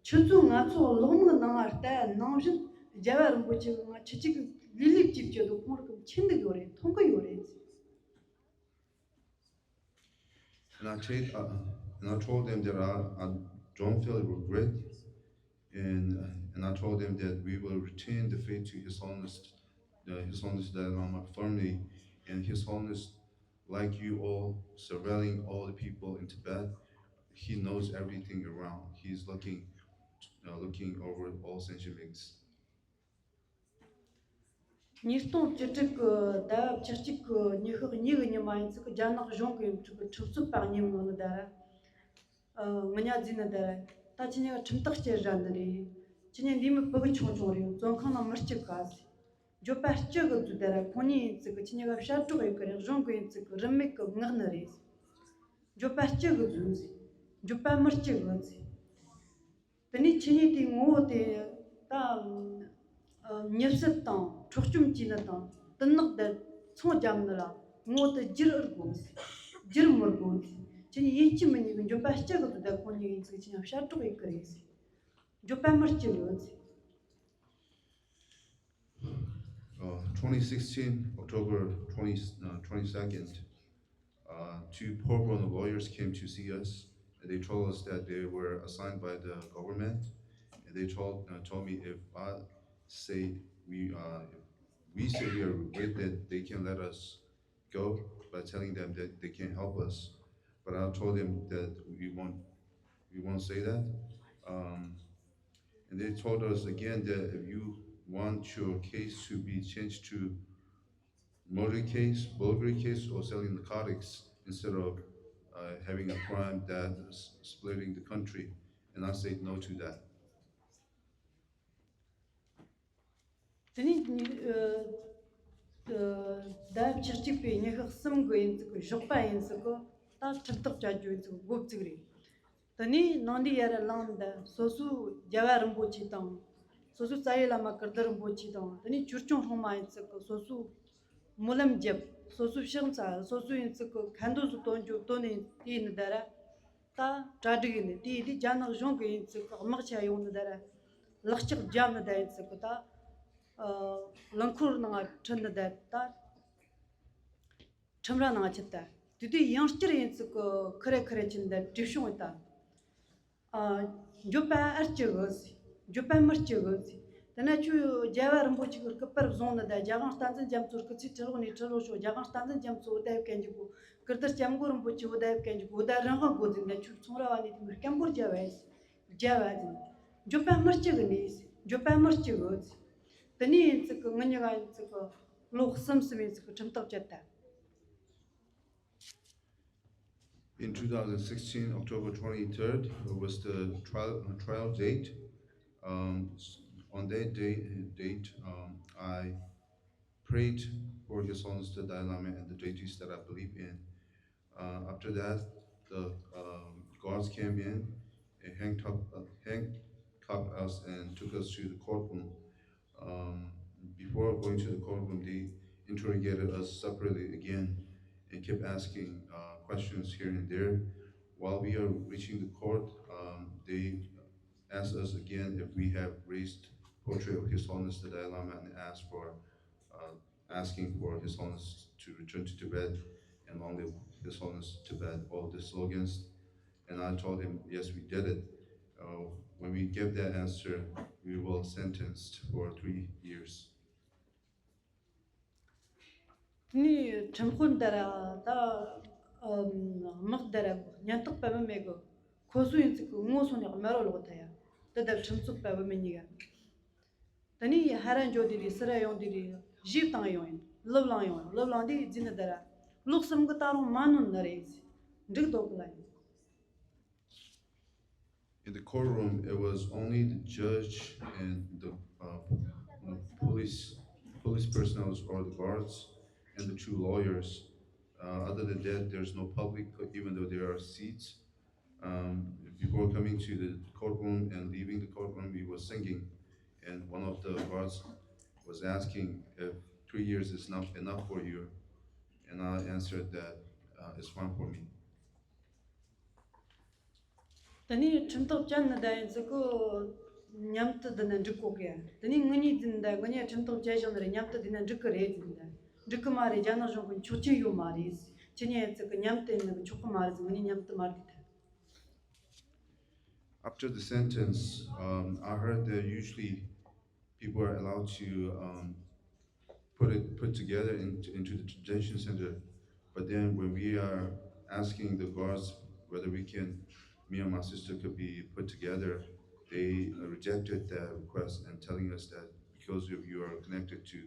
ཁྱེད་ཚོས་ང་ཚོ་གློག་མིག་ནང་ལ་ལྟ་ནང་བཞིན་རྒྱལ་བ་རིན་པོ་ཆེ་ང་ཁྱེད་ཅིག་ལུས་ལུས་ཀྱིས་བྱེད་དུ་ཁོང་རང་ཁྱེད་འདུག་ཡོད་རེད། མཐོང་གི་ཡོད་རེད་ཟེར། And I, take, uh, and I told them that I, I don't feel regret. And, and I told them that we will retain the faith to His Holiness, uh, His Holiness Dalai Lama firmly. And His Holiness, like you all, surveilling all the people in Tibet, he knows everything around. He's looking, uh, looking over all sentient beings. ཉིས་སྟོང་བཅུ་དྲུག་གི་ཟླ་བ་བཅུ་གཅིག་གི་ཉི་ཤུ་གཉིས་གི་ཉི་མ་ཡིན་ཚིག་གི་རྒྱ་ནག་གཞུང་གི་ཁྲིམས་རྩོད་པ་གཉིས་མོ་ནི་ད་ར། ཨ། ང་ཉ་རྫི་ནི་ད་ར། ད་ཁྱེད་ཉ་ཁྲིམས་ཐག་བཅད་ར་ནི་རེད། ཁྱེད་ཉིད་འདི་མི་ཕྲུ་གུ་ཆུང་ཆུང་རེད། བཙོན་ཁང་ནང་མི་སྐྱིད་ག་ཟེར། འགྱོད་པ་སྐྱེ་གི་འདུག་དེ་ར་ཁོང་གཉིས་ཡིན་ཚིག་གི་ཁྱེད་ཉིད་ཀ་ཤ་གྲོགས་ཡོད་གི་རེད། གཞུང་གི་ཡིན་ཚིག་གི་རིན་མེད་གི་ངག་ནི་རེད། འགྱོད་པ་སྐྱེ་གི་འདུག་ཟེར། འགྱོད་པ་མི་སྐྱེ་གི་ཟེར། དེ་ནས་ཁྱེད་ཉིད་དེའི་ངོ་བོ་དེ་ད་མྱུལ་ཞིབ་དང་འཕྲོག་བཅོམ་བགྱིས་ནི་དང་དུ་ནག་དེ་ཚོང་རྒྱབ་ནི་ལ་ངོ་བོ་དེ་བསྒྱུར་ཨེ་དགོས་ཟེར། བསྒྱུར་མི་དགོས་ཟེར། ཁྱེད་ཉིད་ཡིན་གཅིག་མིན་གཉིས་གི་འགྱོད་པ་སྐྱེ་གི་འདུག་ད་ཁོང་གཉིས་ཡིན་ཚིག་ཁྱེད་ཉིད་ཤ་གྲོགས་ཡོད་གི་རེད་ཟེར། འགྱོད་པ་མི་སྐྱེ་གི་ཟེར། Uh, twenty sixteen, October twenty, uh, twenty-second, uh, two Portland lawyers came to see us. And they told us that they were assigned by the government. And they told, uh, told me if I say we, uh, if we say we are with it, they can let us go by telling them that they can't help us. But I told them that we won't, we won't say that. Um, and they told us again that if you want your case to be changed to murder case, burglary case, or selling narcotics instead of uh, having a crime that is splitting the country. And I said no to that. དེ་ནས་ཉི་ཨ་ཨ་ཟླ་བ་བཅུ་གཅིག་པའི་ཉི་ཤུ་གསུམ་གི་ཡིན་ཚིག་གི་ཞོགས་པ་ཡིན་ཚིག་གི་ད་ཁྲིམས་ཐག་བཅད་རྒྱུ་ཡིན་ཚིག་གི་འགོ་བཙུགས་རེད། དེ་ནས་ནང་འདི་ཡར་ལངས་འདི་སོ་སོའི་རྒྱལ་བ་རིན་པོ་ཆེ་དང་། སོ་སོའི་རྩ་བའི་བླ་མ་ཀིརྟི་རིན་པོ་ཆེ་དང་། དེ་ནས་ཆོས་སྐྱོང་སྲུང་མ་ཡིན་ཚིག་གི་སོ་སོའི་སྨོན་ལམ་རྒྱབ། སོ་སོའི་ཕྱག་འཚལ། སོ་སོའི་ཡིན་ཚིག་གི་ཁ་འདོན་སུ་བཏོན་རྒྱུ་བཏོན་ནས་དེ་ཡིན་ནི་ད་ར། ད་གྲ་སྒྲིག་ཡིན་ནི་དེ་ཡིན་དུས་རྒྱ་ནག་གཞུང་གི་ཡིན་ཚིག་གི་དམག་ཆ་ཡོང་ནི་ད་ར། ལག་ལྕགས་རྒྱབ་ནི་ད་ཡིན་ཚིག་གི་ད། ཨ་རླངས་འཁོར་ནང་ཁྲིད་ནི་ད་ད། ཁྲིམས་ར་ནང་ཆད་ད། དེ་དུས་ཡང་བསྐྱར་ཡིན་ཚིག་གི་ཁི་རེ་ཁི་རེ་ཆིན་ད་བྲིས་བྱུང་ད། ཨ་འགྱོད་པ་ཨར་གྱི་གི་ཟེར། འགྱོད་པ་མི་གྱི་གི་ཟེར། དེ་ན་ཁྱོད་རྒྱལ་བ་རིན་པོ་ཆེ་གི་སྐུ་པར་བཟུང་ནི་ད་རྒྱལ་དབང་བསྟན་འཛིན་རྒྱ་མཚོ་སྐུ་ཚེ་ཁྲི་ལོ་ནས་ཁྲི་ལོ་ཤོག་རྒྱལ་དབང་བསྟན་འཛིན་རྒྱ་མཚོ་འོ་ད་ཡབ་གན་གྱི་གོ། ཀིརྟི་སྐྱབས་མགོན་རིན་པོ་ཆེ་འོ་ད་ཡབ་གན་གྱི་གོ། འོ་ད་རང་དབང་དགོས་ཟེར་ན་ཁྱོད་ཚོང་ར་བ་ནས་དེ་མི་སྐམ་པོར་རྒྱལ་བ་ཡིན་ཟེར། རྒྱལ་བ་ཟེར། འགྱོད་པ་མི་གྱི་གི་ནས་ཟེར། འགྱོད་པ་མི་གྱི་གི་ཟེར། དེ་ནས་ཡིན་ཚིག་གི་ངི་ཉི་ག་ཡིན་ཚིག་གི་ལོ་གསུམ་གསུམ་ཡིན་ཚིག་གི་ཁྲིམས་ཐག་བཅད་ད། In two thousand sixteen, October twenty-third, it was the trial, uh, trial date. Um, s- on that day, date, um, I prayed for His Holiness the Dalai Lama and the deities that I believe in. Uh, after that, the um, guards came in and handcuffed, uh, handcuffed us and took us to the courtroom. Um, before going to the courtroom, they interrogated us separately again and kept asking uh, questions here and there. While we are reaching the court, um, they asked us again if we have raised portrait of His Holiness the Dalai Lama and asked for, uh, asking for His Holiness to return to Tibet and long live His Holiness Tibet, all the slogans. And I told him, yes, we did it. Uh, when we give that answer, we will sentenced for three years. དེ་ནས་ཁྲིམས་དཔོན་དེ་ར་ད་དམག་དེ་ར་ཉེན་རྟོག་པ་བུད་མེད་གི་ཁོ་སུ་ཡིན་ཚིག་གི་ངོ་སོང་ནས་དམར་རོ་ལོག་ཐལ་ཡ། དེ་ལྟར་ཁྲིམས་རྩོད་པ་བུད་མེད་གཉིས་ཀ། དེ་ནས་ཧ་ར་འཇོ་དེ་རེད། སི་ར་ཡོང་དེ་རེད། ཞིབ་བཏང་ཡོང་ཡིན། ལུབ་ལང་ཡོང་ཡིན། ལུབ་ལང་དེ་རྫི་ནི་དེ་ར་ལོག་སེམས་གི་ད་རུང་མ་ནོན་ནི་རེད། འགྲིག་འདུག་གི་ལ་ཡིན། In the courtroom, it was only the judge and the uh, police police personnel or the guards and the two lawyers. Uh, other than that, there's no public, even though there are seats. Um, before coming to the courtroom and leaving the courtroom, we were singing, and one of the guards was asking if three years is not enough for you, and I answered that uh, it's fine for me. དེ་ནས་ཁྲིམས་ཐག་བཅད་ནི་ད་ཡིན་ཟིག་གོ། མཉམ་དུ་འདི་ན་འགྲིག་གོ་གི། དེ་ནས་ངེད་གཉིས་འཛིན་ད་ངེད་གཉིས་ཁྲིམས་ཐག་བཅད་བཞག་ནི་རེད། མཉམ་དུ་འདི་ན་འགྲིག་གི་རེད་འཛིན་ད། འགྲིག་གི་མ་རེད། རྒྱ་ནག་གཞུང་གི་ཆོག་མཆན་ཡོད་མ་རེད། ཁྱེད་གཉིས་ཡིན་ཟིག་གི་མཉམ་དུ་ཡིན་ནི་ཆོག་གི་མ་རེད། ངེད་གཉིས་མཉམ་དུ་མ་འགྲིག་ད། After the sentence, um, I heard that usually people are allowed to um, put it put together in, into the detention center. But then when we are asking the guards whether we can, me and my sister could be put together, they uh, rejected that request and telling us that because of you are connected to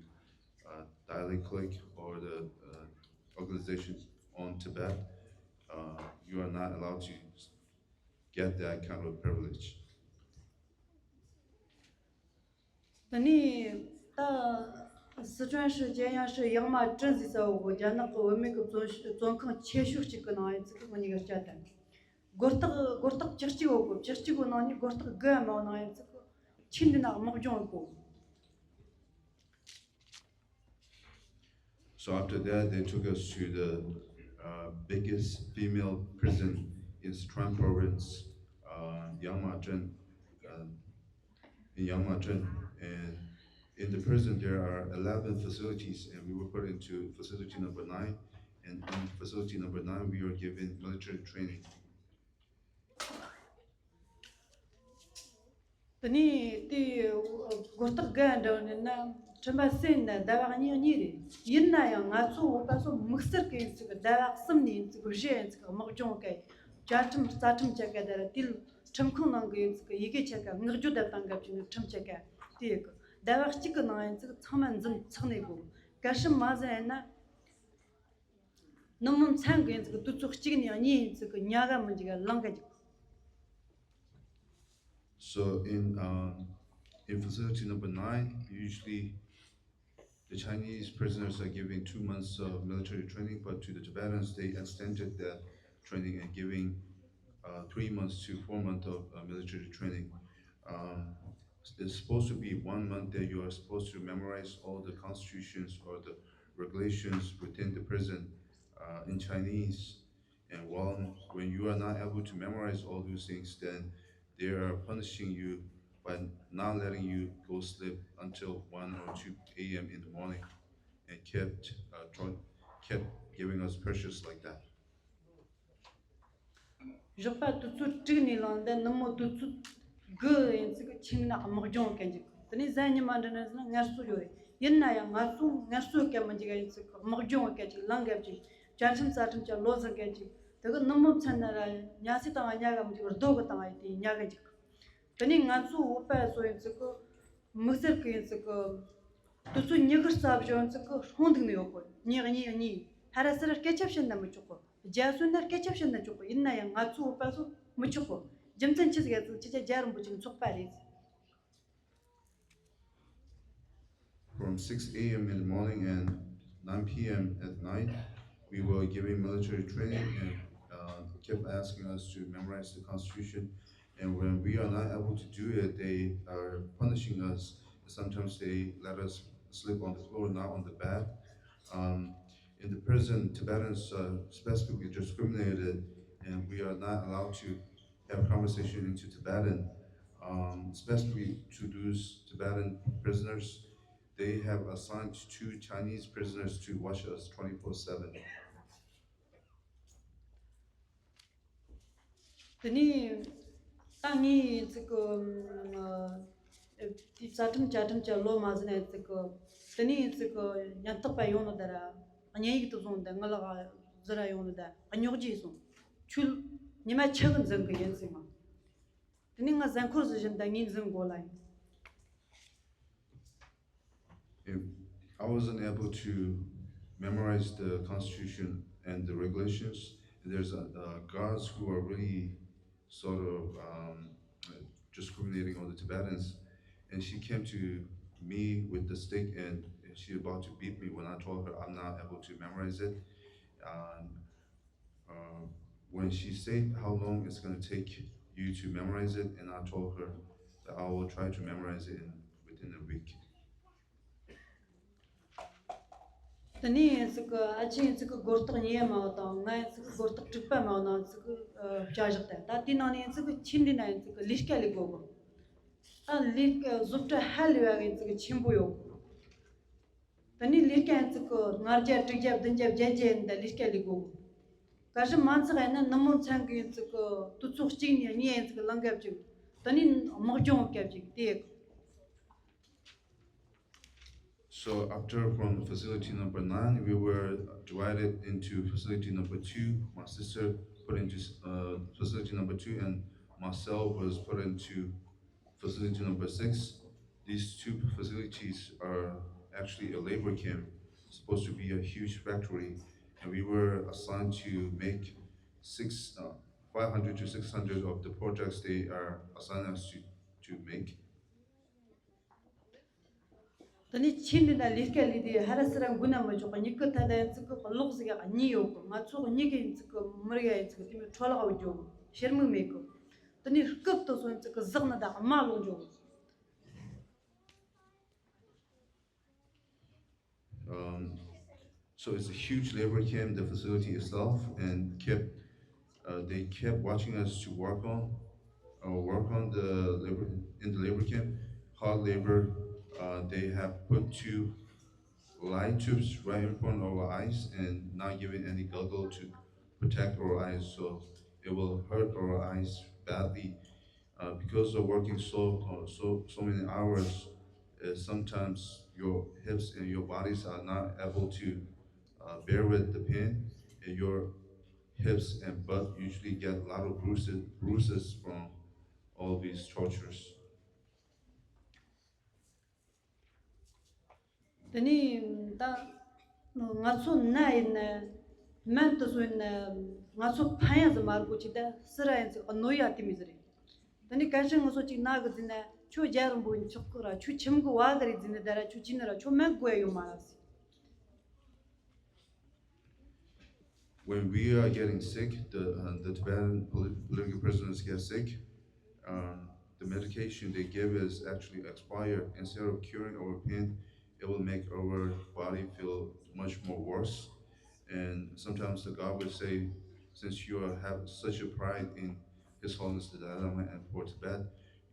uh, Dialect Click or the uh, organization on Tibet, uh, you are not allowed to get that kind of privilege. ནི་ད་四川省建阳市养马镇ཟེར་ས་འོག་རྒྱ་ནག་གི་བུད་མེད་ཀྱི་བཙོན་བཙོན་ཁང་ཆེ་ཤོས་གཅིག་གི་ནང་ཡིན་ཚིག་གི་ང་གཉིས་ཀ་བསྐྱལ་ཏེ། མགོ་རྟགས་མགོ་རྟགས་བཅུ་གཅིག་འོག་གི་བཅུ་གཅིག་གི་ནང་ནས་མགོ་རྟགས་དགུ་ཡང་མ་ནང་ཡིན་ཚིག་གི་ཆིན་འདི་ན་དམག་སྦྱོང་འོག་གི། So after that, they took us to the uh, biggest female prison in Sichuan province, uh, Yangmazhen. Uh, in Yangmazhen, and in the prison there are eleven facilities, and we were put into facility number nine. And in facility number nine, we were given military training. དེ་ནས་དེའི་མགོ་རྟགས་འགའ་འདྲ་བ་ནི་ན་ཁྲིམས་པ་སེམས་ན་ཟླ་བ་གཉིས་གཉིས་རེད། ཡིན་ན་ཡང་ང་ཚོ་བོད་པ་ཚོ་དམིགས་བསལ་གྱི་ཡིན་ཚིག་ཟླ་བ་གསུམ་ནས་ཡིན་ཚིག་བཞི་ཡིན་ཚིག་དམག་སྦྱོང་སྐད་བཅའ་ཁྲིམས་རྩ་ཁྲིམས་བཅད་སྐད་དེ་ར་དེ་ཁྲིམས་ཁང་ནང་གི་ཡིན་ཚིག་ཡི་གེ་ཆད་ཀ་བསྔགས་བརྗོད་དེ་བཏང་སྐབས་ཀྱི་ནི་ཁྲིམས་ཆད་ཀ་དེ་ཡི་གི་ཟླ་བ་གཅིག་གི་ནང་ཡིན་ཚིག་ཚང་མ་འཛིན་ཚགས་ནས་དགོས། གལ་སྲིད་མ་ཟིན་ཡིན་ན། ནུབ་མོ་མཚན་གི་ཡིན་ཚིག་དུས་ཚོད་གཅིག་ནས་གཉིས་ཡིན་ཚིག་ཉག་ག་མི་འཇིག་ག་ལང་ག་འཇིག So in um, in facility number nine, usually the Chinese prisoners are given two months of military training, but to the Tibetans, they extended that training and giving uh, three months to four months of uh, military training. Um, it's supposed to be one month that you are supposed to memorize all the constitutions or the regulations within the prison uh, in Chinese. And while when you are not able to memorize all those things, then they are punishing you by not letting you go sleep until one or two a m in the morning and kept uh, tro- kept giving us pressures like that. ཞོགས་པ་དུས་ཚོད་དྲུག་ནས་ལངས་ཏེ་ནུབ་མོ་དུས་ཚོད་དགུ་ཡིན་ཚིག་ཆིན་ན་དམག་སྦྱོང་གན་འཇིག་དེ་ནས་གཟའ་ཉི་མ་འདྲ་ན་ཟིན་ན་ངལ་གསོ་ཡོད་རེད། ཡིན་ན་ཡང་ང་ཚོ་ངལ་གསོ་གན་མི་འཇིག་ཡིན་ཚིག་དམག་སྦྱོང་གན་འཇིག་ལང་གན་འཇིག་བཅའ་ཁྲིམས་རྩ་ཁྲིམས་ཀྱི་ལོ་ཟིན་གན་འཇིག་དེ་གི་ནུབ་མོ་མཚན་ན་ར་ཉལ་སའི་སྟེང་ཉལ་ག་མི་འཇིག་རྡོ་གི་སྟེང་ཡིན་དེ་ཉལ་གན་འཇིག་དེ་ནས་ང་ཚོ་བོད་པ་ཚོ་ཡིན་ཚིག་གི་དམིགས་བསལ་གི་ཡིན་ཚིག་གི་དུས་ཚོད་ཉི་ཤུ་རྩ་བཞི་ཡིན་ཚིག་གི་སྲུང་འདུག་ནས་ཡོད་གོ་ཉི་གཉིས་གཉིས་ཕ་ར་སི་ར་སྐད་ཆ་བཤད་ན་མི་ཆོག་གོ་རྒྱ་སོན་ན་སྐད་ཆ་བཤད་ན་ཆོག་གོ་ཡིན་ན་ཡང་ང་ཚོ་བོད་པ་ཚོ་མི་ཆོག་གོ་རྒྱུ་མཚན་ཆི་ཟིག་ཡ་ཚིག་ཁྱེད་ཅག་རྒྱ་རིན་པོ་ཆེ་ཚོགས་པ་རེད། From six a m in the morning and nine p m at night, we were giving military training and uh, kept asking us to memorize the Constitution. And when we are not able to do it, they are punishing us. Sometimes they let us sleep on the floor, not on the bed. Um, in the prison, Tibetans are specifically discriminated, and we are not allowed to have conversation into Tibetan, um, especially to those Tibetan prisoners. They have assigned two Chinese prisoners to watch us twenty-four seven. དེ་ནས་ད་ངས་ཚིག་གི་དེའི་རྩ་ཁྲིམས་བཅའ་ཁྲིམས་ཀྱི་ལོ་མ་ཟིན་ནས་ཚིག་གི་དེ་ནས་ཚིག་གི་ཉེན་རྟོག་པ་ཡོང་ནོ་ད་ར་བརྙན་ཡིག་ཏུ་བཟུང་ད་ངི་ལག་ཟི་ར་ཡོང་ནོ་ད་རྙོག་རྗེས་སོང་། ཁྱོད་ཉི་མ་ཆི་གི་འཛིན་གི་ཡིན་ཟེར་མ། དེ་ནས་ང་ཟན་ཁོར་ཟི་བཞིན་ད་ངས་འཛིན་དགོས་ལ་ཡིན། If I wasn't able to memorize the Constitution and the regulations, there's uh, uh, guards who are really sort of um, discriminating on the Tibetans. And she came to me with the stick and she's about to beat me when I told her I'm not able to memorize it. And uh, when she said how long it's going to take you to memorize it, and I told her that I will try to memorize it in, within a week. དེ་ནས་ཡིན་ཚིག་གི་ཨ་ཆེ་ཡིན་ཚིག་གི་སྒོར་རྟགས་ཉེ་མ་བ་དང་ང་ཡིན་ཚིག་གི་སྒོར་རྟགས་དྲུག་པ་མ་བ་ནང་ཚིག་གི་བྱ་བཞག་དང་ད་དེའི་ནང་ནས་ཡིན་ཚིག་གི་ཆིན་འདི་ན་ཡིན་ཚིག་གི་ལས་ཀ་ལས་དགོས་གི་ད་ལས་ཀ་བཟོ་གྲྭ་ཧ་ལས་བ་ཡིན་ཚིག་གི་ཆེན་པོ་ཡོད་གི་དེ་ནས་ལས་ཀ་ཡིན་ཚིག་གི་ལྔ་བརྒྱ་དྲུག་བརྒྱ་བདུན་བརྒྱ་བརྒྱད་བརྒྱ་ཡིན་ད་ལས་ཀ་ལས་དགོས་གི་གལ་སྲིད་མ་ཚིག་ཡིན་ན་ནུབ་མོ་མཚན་གི་ཡིན་ཚིག་གི་དུས་ཚོད་གཅིག་ནས་གཉིས་ཡིན་ཚིག་གི་ལང་སྐབས་ཅིག་དེ་ནས་དམག་སྦྱོང་སྐབས་ཅིག་དེ་ཡིན་གི So after from facility number nine, we were divided into facility number two. My sister put into uh, facility number two, and myself was put into facility number six. These two facilities are actually a labor camp, supposed to be a huge factory, and we were assigned to make six, uh, five hundred to six hundred of the projects they are assigned us to, to make. དེ་ནས་ཆེས་འདི་ན་ལས་ཀ་ལས་དེ་ཧ་ར་སི་ར་འགུལ་ན་མི་ཆོག་གི། མྱིག་གི་ཐད་ལ་ཡིན་ཚིག་གི་ལོག་ཟིག་གཉིས་ཡོད་གི། ང་ཚོ་གཉིས་ཀ་ཡིན་ཚིག་གི་མི་རིགས་ཡིན་ཚིག་གི་དེ་མོ་འཕྲོ་བརླག་འོ་རྒྱུ་ཤེར་མིག་མེད་གི། དེ་ནས་སྐབས་དུ་སོན་ཚིག་གི་ཟག་ནི་དག་མ་ལོག་འགྱོ་གི། Um, so it's a huge labor camp, the facility itself, and kept uh, they kept watching us to work on uh, work on the labor in the labor camp, hard labor. Uh, they have put two light tubes right in front of our eyes and not giving any goggle to protect our eyes, so it will hurt our eyes badly. Uh, because of working so uh, so so many hours, uh, sometimes your hips and your bodies are not able to uh, bear with the pain, and your hips and butt usually get a lot of bruises, bruises from all these tortures. དེ་ནས་ད་ང་ཚོ་ན་ཡིན་ན་སྨན་དུ་སོན་ན་ང་ཚོ་ཕན་ཡ་ཟི་མ་རྒོ་ཆེ་ད་སི་ར་ཡིན་ཚིག་གནོད་ཡ་དེ་མི་ཟི་རེད། དེ་ནས་གལ་སྲིད་ང་ཚོ་གཅིག་ན་གི་ཟི་ན་ཁྱོད་རྒྱལ་རིན་པོ་ཆོག་གི་ར། ཁྱོད་ཁྱིམ་གི་བ་གི་རེད་ཟི་ན་ད་ར། ཁྱོད་ཅི་ནི་ར་ཁྱོད་སྨན་དགོས་ཡ་ཡོད་མ་ར་ཟི། When we are getting sick, the, uh, the Tibetan political prisoners get sick, um, the medication they give is actually expired. Instead of curing our pain, it will make our body feel much more worse. And sometimes the God will say, since you are, have such a pride in His Holiness the Dalai Lama and for Tibet,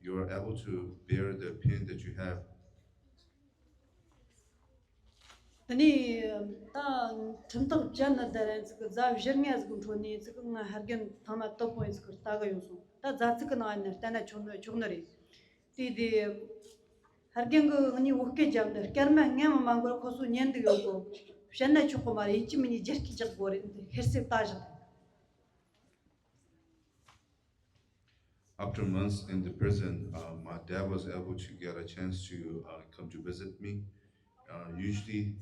you are able to bear the pain that you have. དེ་ནས་ད་ཁྲིམས་ཐག་བཅད་ནི་དེ་རེད་ཚིག་གི་རྫ་བཞི་ལྔ་ཟིག་འཕྲོ་ནས་ཚིག་གི་ང་ཧར་རྒན་ཐང་མ་དོ་པོ་ཡིན་ཚིག་གི་ལྟ་གི་ཡོང་སོང་། ད་རྫ་ཚིག་གི་ནང་ནས་བལྟས་ན་ཆོག་ནི་ཆོག་ནི་རེད། དེ་དེ་ཧར་རྒན་གི་ངའི་བོད་སྐད་རྒྱབ་འདི་སྐར་མ་ལྔ་མ་མ་འགོར་ཁོ་ཚོ་ཉན་འདུག་ཡོད་གོ། བཤད་ན་ཆོག་གི་མ་རེད། ཡིན་གཅིག་མིན་གཉིས་རྒྱ་སྐད་རྒྱག་དགོས་རེད། འདི་ཧེར་སེ་ལྟ་བཞག After months in the prison, uh, my dad was able to get a chance to uh, come to visit me. Uh, usually,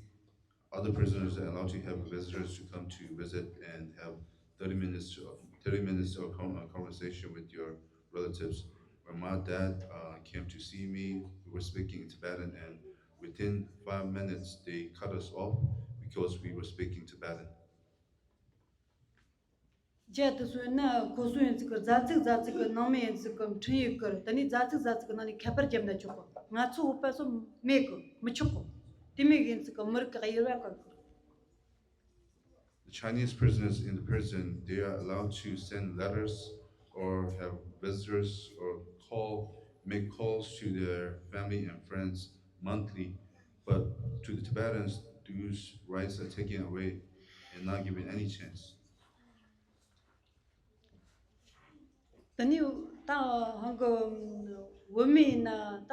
other prisoners are allowed to have visitors to come to visit and have thirty minutes, to, thirty minutes of con- uh, conversation with your relatives. When my dad uh, came to see me, we were speaking in Tibetan, and within five minutes, they cut us off because we were speaking Tibetan. རྒྱ་དུ་སོན་ན་ཁོ་སོ་ཡིན་ཚིག་གི་རྫ་ཚིག་རྫ་ཚིག་གི་ནང་མི་ཡིན་ཚིག་གི་འཕྲིན་ཡིག་གི་དེ་ནས་རྫ་ཚིག་རྫ་ཚིག་གི་ནང་ནས་ཁྱད་པར་བརྒྱབ་ན་ཆོག་གི། ང་ཚོ་བོད་པ་སོ་མེད་གི་མི་ཆོག་གི། དེ་མིན་ཡིན་ཚིག་གི་མི་རིགས་གི་དབྱེ་བ་གི་གི། The Chinese prisoners in the prison, they are allowed to send letters or have visitors or call, make calls to their family and friends monthly. But to the Tibetans, those rights are taken away and not given any chance. དེ་ནས་ད་ཧང་གི་བུད་མེད་ཡིན་ན་ད་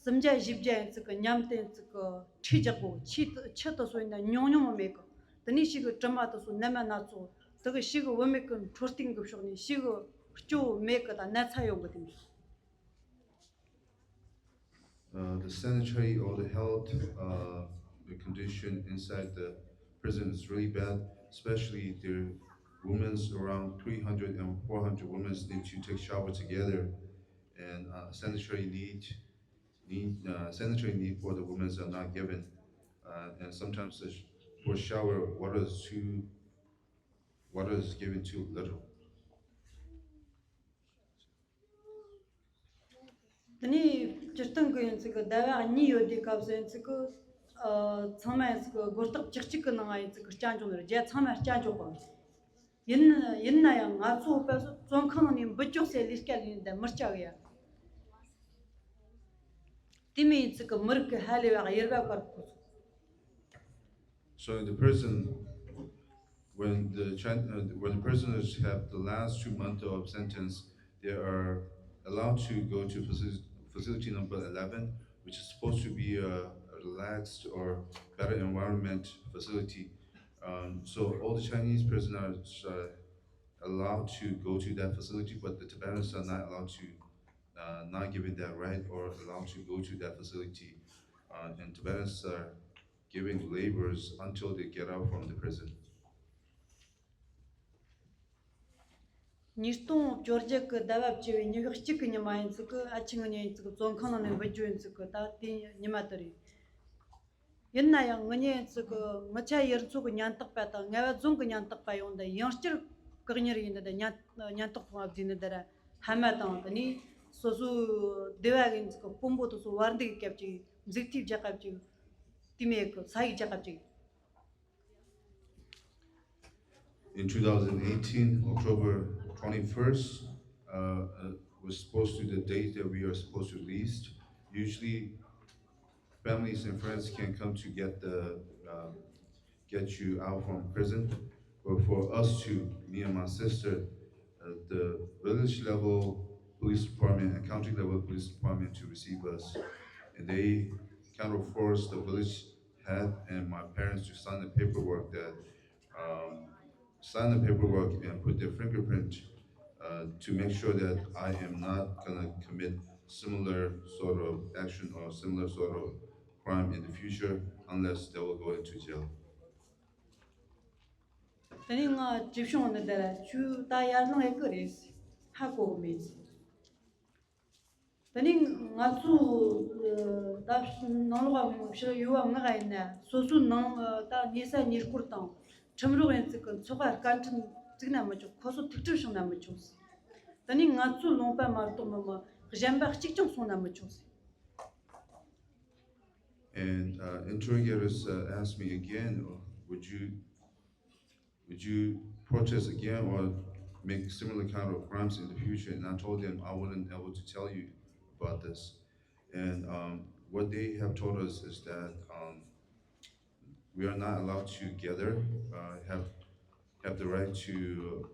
སུམ་བརྒྱ་བཞི་བརྒྱ་ཡིན་ཚིག་གི་མཉམ་དུ་ཡིན་ཚིག་གི་ཁྲིད་རྒྱག་གོ། ཆི་ཆི་དུ་སོ་ཡིན་ན་ཉུང་ཉུང་མེད་གི། དེ་ནས་ཞིག་གི་དྲི་མ་དུ་སོ་ནད་མ་སྣ་ཚོགས་དེ་གི་ཞིག་གི་བུད་མེད་གི་འཕྲོད་བསྟེན་གི་ཕྱོགས་ནས་ཞིག་གི་སྐྱོ་བོ་མེད་གི་ད་ན་ཚ་ཡོང་གི་དེ་འདྲ། Uh, the sanitary or the health uh, the condition inside the prison is really bad, especially the women's around three hundred and four hundred women need to take shower together, and uh, sanitary need, need uh, sanitary need for the women are not given, uh, and sometimes the sh- for shower water is too water is given too little. དེ་ནས་སྤྱིར་བཏང་གི་ཡིན་ཚིག་གི་ཟླ་བ་གཉིས་ཡོད་དུས་སྐབས་སུ་ཡིན་ཚིག་གི་ཨ་ཚང་མ་ཡིན་ཚིག་གི་སྒོ་རྟགས་བཅུ་གཅིག་གི་ནང་ང་ཡིན་ཚིག་གི་སྐྱ་འབྱུང་ནི་རེད། རྒྱ་ཚང་མ་སྐྱ་འབྱུང་གི། ཡིན་ཡིན་ན་ཡང་ང་ཚོ་བོད་པ་ཚོ་བཙོན་ཁང་ནས་འབུད་རྒྱུག་སའི་ལས་ཀ་ལས་ནས་ད་མི་སྐྱ་གི་ཡ། དེ་མིན་ཡིན་ཚིག་གི་མི་རིགས་ཀྱི་ཧ་ལས་པ་དབྱེ་བ་བཀར་དགོས། So in the prison, when the Chin- uh, when the prisoners have the last two months of sentence, they are allowed to go to facility, facility number eleven, which is supposed to be a, a relaxed or better environment facility. Um, so all the Chinese prisoners are allowed to go to that facility, but the Tibetans are not allowed to, uh, not given that right or allowed to go to that facility. Uh, and Tibetans are giving labors until they get out from the prison. ཉིས་སྟོང་བཅོ་བརྒྱད་ཀྱི་ཟླ་བ་བཅུ་བའི་ཉི་ཤུ་གཅིག་གི་ཉི་མ་ཡིན་ཚིག་གི་ཨ་ཆི་ང་ཉིན་ཡིན་ཚིག་གི་བཙོན་ཁང་ནང་ནས་འབུད་རྒྱུ་ཡིན་ཚིག་གི་ད་དེ་ཉི་མ་དེ་རེད། ཡིན་ན་ཡང་ངེད་གཉིས་ཚོ་གི་ངི་ཆ་ཡུལ་ཚོ་གི་ཉེན་རྟོག་པ་དང་ངལ་བ་རྫོང་གི་ཉེན་རྟོག་པ་ཡོང་དེ་ཡང་བསྐྱར་བཀག་ཉར་ཡིན་དེ་ཉེན་ཉེན་རྟོག་ཁང་བསྡུས་ནས་དེ་ར་ཧ་མ་དང་དེ་ནས་སོ་སོའི་སྡེ་བ་གི་ཚོ་གི་དཔོན་པོ་དེ་ཚོ་བར་འདུག་སྐབས་ཅིག་མཛུབ་ཐེལ་རྒྱག་སྐབས་ཅིག་དེ་མེད་གི་ས་ཡིག་རྒྱག་སྐབས་ཅིག In two thousand eighteen, October twenty-first, uh, uh, was supposed to the date that we are supposed to release. Usually, families and friends can come to get the uh, get you out from prison. But for us to, me and my sister, uh, the village level police department and county level police department to receive us, and they kind of forced the village head and my parents to sign the paperwork that um, sign the paperwork and put their fingerprint uh, to make sure that I am not gonna commit similar sort of action or similar sort of crime in the future unless they will go into jail. དེ་ནས་ང་ཅི་བྱུང་ནི་དེ་ལ་ཆུ་ད་ཡར་ལངས་ཡག་གི་རེད། ཧ་གོ་གི་མེད། དེ་ནས་ང་ཚོ་ད་ནང་ལོགས་ཕྱི་ཡུལ་བ་ང་ག་ཡིན་ན་སོ་སོའི་ནང་ད་གནས་ས་ཉེ་སྐོར་དང་ཁྲིམས་རོགས་ཡིན་ཚིག་གི་ཚོགས་པ་བཀའ་འཕྲིན་བཙུགས་ན་མི་ཆོག་ཁོ་ཚོ་ཐུག་འཕྲད་བྱུང་ན་མི་ཆོག་ཟེར། དེ་ནས་ང་ཚོའི་ལུང་པ་མ་གཏོགས་མི་མི་གཞན་པ་གཅིག་ཀྱང་སོང་ན་མི་ཆོག་ཟེར། And uh, interrogators uh, asked me again, uh, would you would you protest again or make similar kind of crimes in the future? And I told them I wasn't able to tell you about this. And um, what they have told us is that um, we are not allowed to gather, uh, have have the right to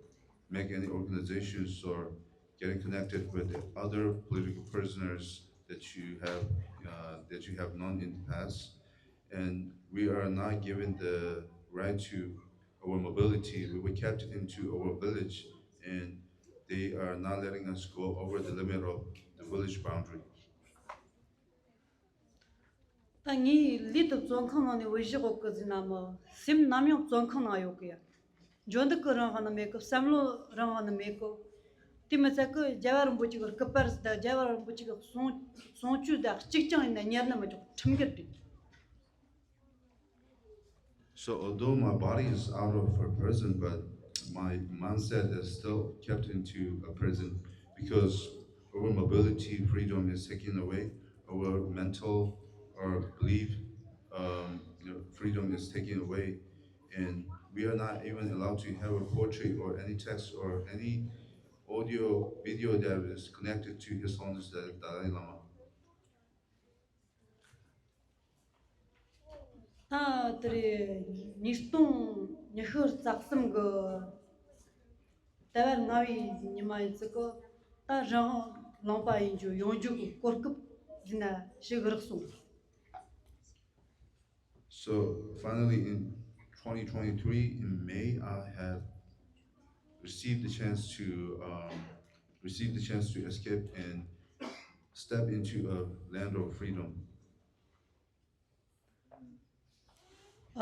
make any organizations or getting connected with the other political prisoners that you have uh, that you have known in the past, and we are not given the right to our mobility. We were captured into our village, and they are not letting us go over the limit of the village boundary. ད་ངའི་ལུས་དུ་བཙོན་ཁང་ནང་ནས་འོས་གཞི་འོག་གི་ཟིན་ན་མི་སེམས་ནམ་ཡང་བཙོན་ཁང་ནང་ཡོད་གི་ཡ། འཇོན་འདུག་གི་རང་དབང་ནི་མེད་གི། བསམ་བློ་རང་དབང་ནི་མེད་གི། དེ་མི་ཚད་གི་རྒྱལ་བ་རིན་པོ་ཆེ་གི་སྐུ་པར་ཟིག་དང་རྒྱལ་བ་རིན་པོ་ཆེ་གི་གསུང་གསུང་ཆོས་དང་གཅིག་ཀྱང་ཡིན་ན་ཉར་ནི་མི་ཆོག་ཁྲིམས་འགལ་རེད། So although my body is out of a prison, but my mindset is still kept into a prison because our mobility freedom is taken away, our mental or belief um, you know, freedom is taken away, and we are not even allowed to have a poetry or any text or any audio video that is connected to His Holiness the Dalai Lama. ད་དེ་རེད། ཉིས་སྟོང་ཉི་ཤུ་རྩ་གསུམ་གི་ཟླ་བ་ལྔ་བའི་ཉི་མ་ཡིན་ཚིག་གི་ད་རང་དབང་ལུང་པ་ཡིན་རྒྱུ་ཡོང་རྒྱུ་གི་གོ་སྐབས་ཟིན་ན་ཞིག་རག་སོང་། So finally, in twenty twenty-three, in May, I have received the chance to um, received the chance to escape and step into a land of freedom. ད་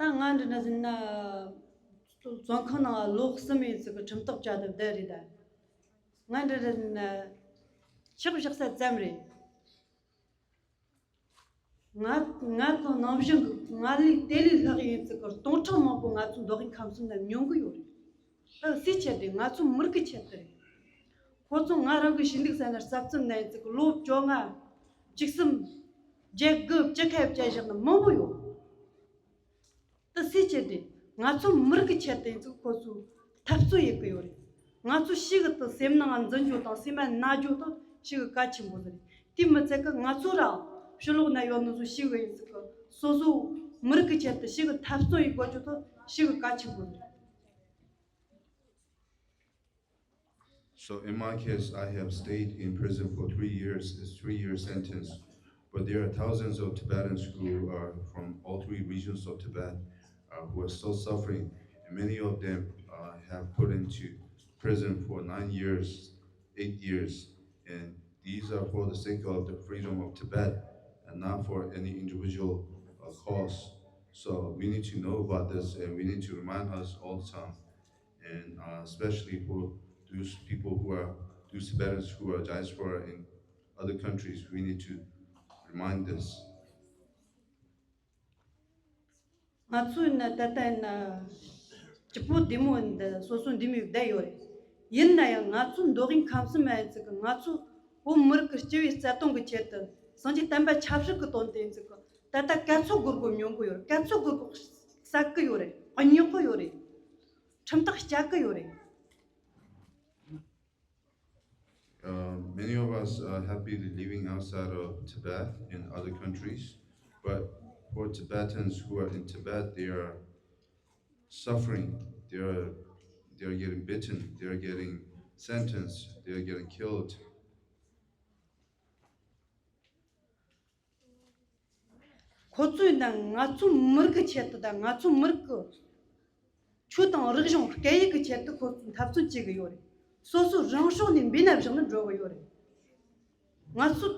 ང་འདྲི་ན་ཟིན་ན་བཙོན་ཁང་ནང་ལོ་གསུམ་ཡིན་ཚིག་གི་ཁྲིམས་ཐག་བཅད་དུ་བསྡད་རེད་ད། ང་འདྲི་ན་ཟིན་ན་ཆག་བཞག་ས་ཙམ་རེད། ང་ང་དང་ནང་བཞིན་གྱི་ང་ལས་དེ་ལས་ལྷག་ཡིན་ཚིག་གི་སྟོང་ཕྲག་མང་པོ་ང་ཚོ་མདོ་དབུས་ཁམས་གསུམ་ན་མྱོང་གི་ཡོད་རེད། ཨ་སུའི་ཆེད་དེ་ང་ཚོ་མི་རིགས་ཀྱི་ཆེད་དུ་རེད། ཁོ་ཚོ་ང་རང་གི་ཞི་འདུག་ས་ན་རྩ་བཙུན་ན་ཡིན་ཚིག་གི་ལོ་བཅོ་ལྔ་བཅུ་གསུམ་བརྒྱད་དགུ་བཅུ་ཁ་བཅད་བཞག་ན་མང་པོ་ཡོད། དེ་སུའི་ཆེད་དེ་ང་ཚོ་མི་རིགས་ཀྱི་ཆེད་དུ་ཚོ་ཁོ་ཚོས་འཐབ་རྩོད་ཡེད་གི་ཡོད་རེད། ང་ཚོ་ཞི་གི་དེ་སེམས་ནང་འཛིན་རྒྱུ་དང་སེམས་པ་ན་རྒྱུ་དེ་ཞི་གི་གལ་ཆེན་པོ་རེད། དེ་མི་ཚད་གི་ང་ཚོ་རང་ཕྱི་ལོགས་ན་ཡོད་ནོ་ཚོ་ཞི་གི་ཡིན་ཚིག་གི་སོ་སོ་མི་རིགས་ཀྱི་ཆེད་དུ་ཞི་གི་འཐབ་རྩོད་ཡེད་དགོས་རྒྱུ་དེ་ཞི་གི་གལ་ཆེན་པོ་རེད། So in my case, I have stayed in prison for three years. It's three year sentence. But there are thousands of Tibetans who are from all three regions of Tibet uh, who are still suffering. And many of them uh, have put into prison for nine years, eight years. And these are for the sake of the freedom of Tibet and not for any individual uh, cause. So we need to know about this and we need to remind us all the time. And uh, especially for those people who are, those Tibetans who are diaspora in other countries, we need to remind this. ང་ཚོ་ཡིན་ན་ད་ལྟ་ཡིན་ན་སྐྱིད་པོ་བདེ་མོ་ཡིན་འདི་སོ་སོ་འདི་མོ་བསྡད་ཡོད་རེད། ཡིན་ན་ཡང་ང་ཚོ་མདོ་དབུས་ཁམས་གསུམ་ཡིན་ཙི་གི་ང་ཚོ་བོད་མི་རིགས་ཀྱི་སྤྱི་པའི་རྩ་དོན་གྱི་ཆེད་དུ་སངས་རྒྱས་བསྟན་པ་ཆབ་སྲིད་ཀྱི་དོན་དུ་ཡིན་ཙི་གི་ད་ལྟ་ག་ཚོད་སྒོར་སྒོར་ཉོ་གི་ཡོད་རེད། ག་ཚོད་སྒོར་སྒོར་བསགས་གི་ཡོད་རེད། གཉོག་གི་ཡོད་རེད། ཁྲིམས་ཐག་བཅད་གི་ཡོད་རེད། Uh, many of us uh, have been living outside of Tibet in other countries, but for Tibetans who are in Tibet, they are suffering. They are they are getting beaten. They are getting sentenced. They are getting killed. ཁོ་ཚོས་ན་ང་ཚོ་མི་རིགས་ཀྱི་ཆེད་དུ་དང་ང་ཚོ་མི་རིགས་ཀྱི་ཆོས་དང་རིག་གཞུང་སྐད་ཡིག་གི་ཆེད་དུ་ཁོ་ཚོས་འཐབ་རྩོད་བྱེད་གི་ཡོད་རེད། སོ་སོ་རང་སྲོག་ནས་འབུས་ན་བཞག་ནས་འགྲོ་གི་ཡོད་རེད། ང་ཚོ་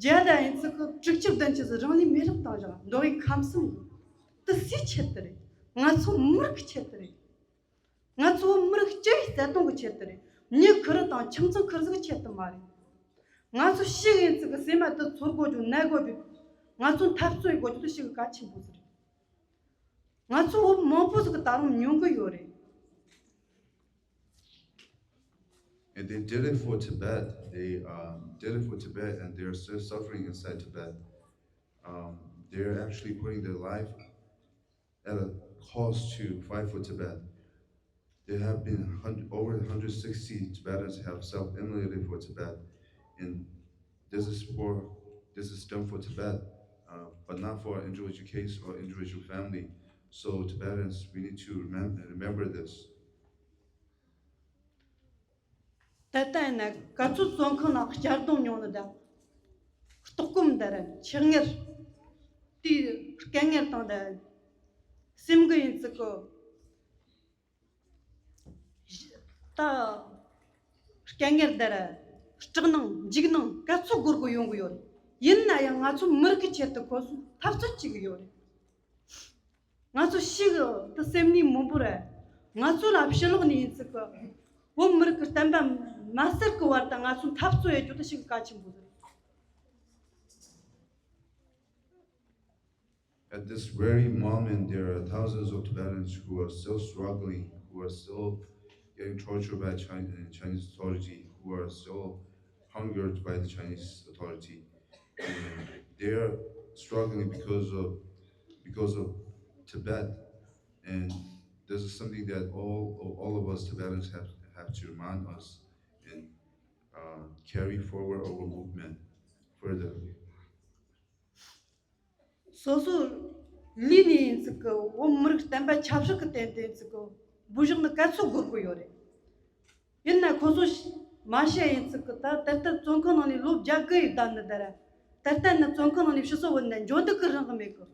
རྒྱ་དང་ཡིན་ཚུལ་གི་དྲུག་ཅུ་བདུན་ཅུ་ཟིག་རང་ལུས་མེ་སྲེག་བཏང་བཞག་མདོ་དབུས་ཁམས་གསུམ་དུ་སུའི་ཆེད་དུ་རེད། ང་ཚོ་མི་རིགས་ཀྱི་ཆེད་དུ་རེད། ང་ཚོ་མི་རིགས་སྤྱི་པའི་རྩ་དོན་གྱི་ཆེད་དུ་རེད། མྱི་ཁུ་རུ་དང་ཁྱིམ་ཚང་ཁུ་རུ་ཟིག་གི་ཆེད་དུ་མ་རེད། ང་ཚོ་ཤི་གི་ཡིན་ཚུལ་གི་སེམས་མ་དུ་ཚོར་དགོས་རྒྱུ་ན་དགོས་རྒྱུ། ང་ཚོ་འཐབ་རྩོད་དགོས་རྒྱུ་དེ་ཤི་གི་གལ་ཆེན་པོ་ཟིག་རེད། ང་ཚོ་བོད་མང་པོ་ཟིག་གི་ད་རུང་ཉུང་གི་ཡོད་རེད། And they did it for Tibet. They um, did it for Tibet, and they're still suffering inside Tibet. Um, they're actually putting their life at a cost to fight for Tibet. There have been hundred, over one hundred sixty Tibetans have self-immolated for Tibet, and this is for this is done for Tibet, uh, but not for an individual case or individual family. So Tibetans, we need to remember, remember this. ད་ལྟ་ཡིན་ན་ག་ཚོད་བཙོན་ཁང་ནང་གཅར་རྡུང་མྱོང་ནི་དང་། ལྟོགས་སྐོམ་དང་ཆག་དམྱལ། དེའི་དཀའ་ངལ་དང་དང་། སེམས་གི་ཡིན་ཚུལ་གི་ད་དཀའ་ངལ་དང་སྐྲག་སྣང་འཇིགས་སྣང་ག་ཚོད་སྒོར་སྒོར་ཡོང་གི་ཡོད་རེད། ཡིན་ན་ཡང་ང་ཚོ་མི་རིགས་ཀྱི་ཆེད་དུ་ཁོ་ཚོས་འཐབ་རྩོད་བྱེད་གི་ཡོད་རེད། ང་ཚོ་ཤི་གི་དུ་སེམས་ནས་མི་འབོར་ར། ང་ཚོ་ལ་ཕྱི་ལོགས་ནས་ཡིན་ཚུལ་གི་བོད་མི་རིགས་ཀྱི་བསྟན་པ་མ་ཟད་ཀྱི་བར་དུ་ང་ཚོ་འཐབ་རྩོད་ཡེད་རྒྱུ་དེ་ཤི་གི་གལ་ཆེན་པོ་རེད། At this very moment, there are thousands of Tibetans who are still struggling, who are still getting tortured by China, Chinese authority, who are still hungered by the Chinese authority. And they are struggling because of because of Tibet, and this is something that all all of us Tibetans have have to remind us and uh, carry forward our movement further. སོ་སོ་ལུས་ནས་ཡིན་ཚུལ་གི་བོད་མི་རིགས་བསྟན་པ་ཆབ་སྲིད་ཀྱི་དོན་དུ་ཡིན་ཚུལ་གི་འབུ་ཞོག་ནི་ག་ཚོད་སྒོར་དགོས་ཡོད་རེད། ཡིན་ན་ཁོ་ཚོ་མ་ཤི་ཡིན་ཚུལ་གི་ད་ད་ལྟ་བཙོན་ཁང་ནང་ནས་ལོ་བརྒྱ་གི་ཡིག་བསྡད་ནི་ད་ར། ད་ལྟ་ནི་བཙོན་ཁང་ནང་ནས་ཕྱི་སོ་བུད་ནས་འཇོན་འདུག་གི་རང་གི་མེད་གི།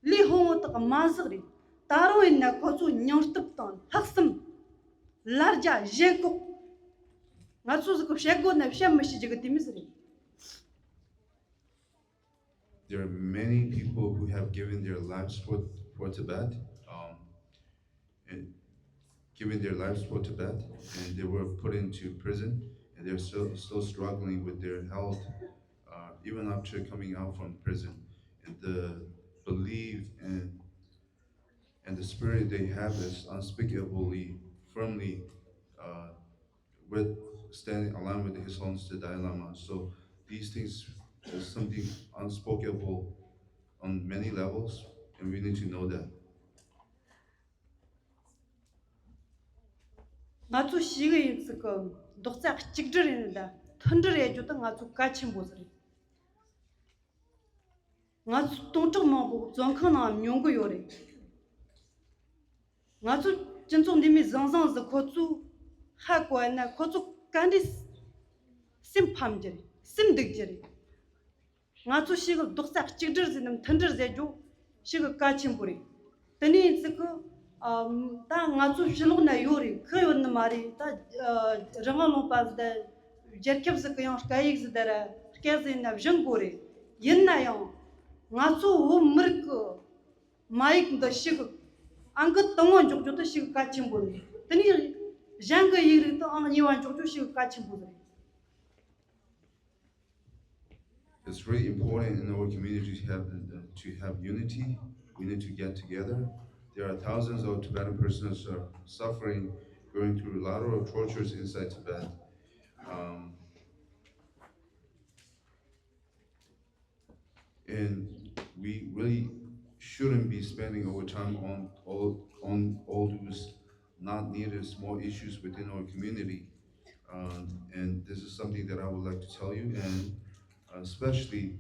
ལུས་ཧོང་བོ་དག་མ་ཟག་རེད། ད་རུང་ཡིན་ན་ཁོ་ཚོ་སྙིང་སྟོབས་དང་ལྷག་བསམ། ལ་རྒྱ་ཞེན་ལྐོག་ང་ཚོ་ཟིག་གི་བཤད་དགོས་ན་བཤད་མི་ཤེས་རྒྱུ་གི་དེ་མི་ཟིག་རེད། There are many people who have given their lives for, for Tibet, um, and given their lives for Tibet, and they were put into prison, and they're still, still struggling with their health, uh, even after coming out from prison. And the belief and and the spirit they have is unspeakably firmly uh, with standing aligned with His Holiness the Dalai Lama. So these things is something unspeakable on many levels, and we need to know that. ང་ཚོ་ཤི་གི་ཡིན་ཚུལ་གི་རྡོག་རྩ་གཅིག་སྒྲིལ་ཡིན་ད་མཐུན་སྒྲིལ་ཡེད་རྒྱུ་དེ་ང་ཚོ་གལ་ཆེན་པོ་ཟིག་རེད། ང་ཚོ་སྟོང་ཕྲག་མང་པོ་བཙོན་ཁང་ནང་མྱོང་གི་ཡོད་རེད། ང་ཚོ་སྤྱི་ཚོགས་འདི་མི་བཟང་བཟང་ཟིག་ཁོ་ཚོ་ཧ་གོ་ཡ་ན་ཁོ་ཚོ་ག་འདྲའི་སེམས་ཕམ་རྒྱུ་རེད། སེམས་སྡུག་རྒྱུ་རེད། ང་ཚོ་ཞིག་རྡོག་རྩ་གཅིག་སྒྲིལ་ཟེར་ནམ་མཐུན་སྒྲིལ་ཟེར་རྒྱུ་ཞིག་གལ་ཆེན་པོ་རེད། དེ་ནས་ཡིན་ཚུལ་གི་ཨ་ད་ང་ཚོ་ཕྱི་ལོགས་ན་ཡོད་རེད། ཁུ་ཡོད་ནི་མ་རེད། ད་ཨ་རང་དབང་ལུང་པ་ཟིག་ད་རྒྱལ་ཁབ་ཟིག་གི་ཡང་སྐད་ཡིག་ཟིག་ད་ར་སྐད་ཟིག་ཡིན་ན་སྦྱང་དགོས་རེད། ཡིན་ན་ཡང་ང་ཚོ་བོད་མི་རིགས་གི་མ་ཡིག་འདི་ཞིག་ཨང་ཀི་དང་པོ་འཇོག་རྒྱུ་དེ་ཞིག་གལ་ཆེན་པོ་རེད། དེ་ནས་གཞན་གི་ཡིག་རིགས་དེ་ཨང་གཉིས་པ་འཇོག་རྒྱུ་ཞིག་གལ་ཆེན་པོ་རེད། It's really important in our community to have to have unity, We need to get together. There are thousands of Tibetan prisoners are suffering, going through a lot of tortures inside Tibet. Um, and we really shouldn't be spending our time on all on all those not needed small issues within our community. Um, and this is something that I would like to tell you, and especially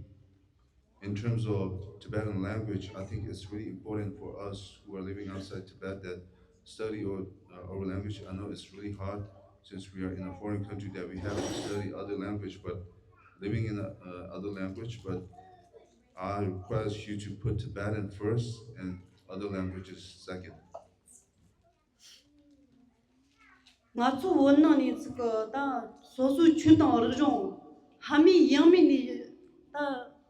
in terms of Tibetan language, I think it's really important for us who are living outside Tibet that study our, uh, our language. I know it's really hard since we are in a foreign country that we have to study other language, but living in a, uh, other language, but I request you to put Tibetan first and other languages second. ང་ཚོ་བོད་ནང་ནས་ཚིག་གི་ད་སོ་སོའི་ཆོས་དང་རིག་གཞུང་ཕ་མེས་ཡང་མེས་ནས་ད་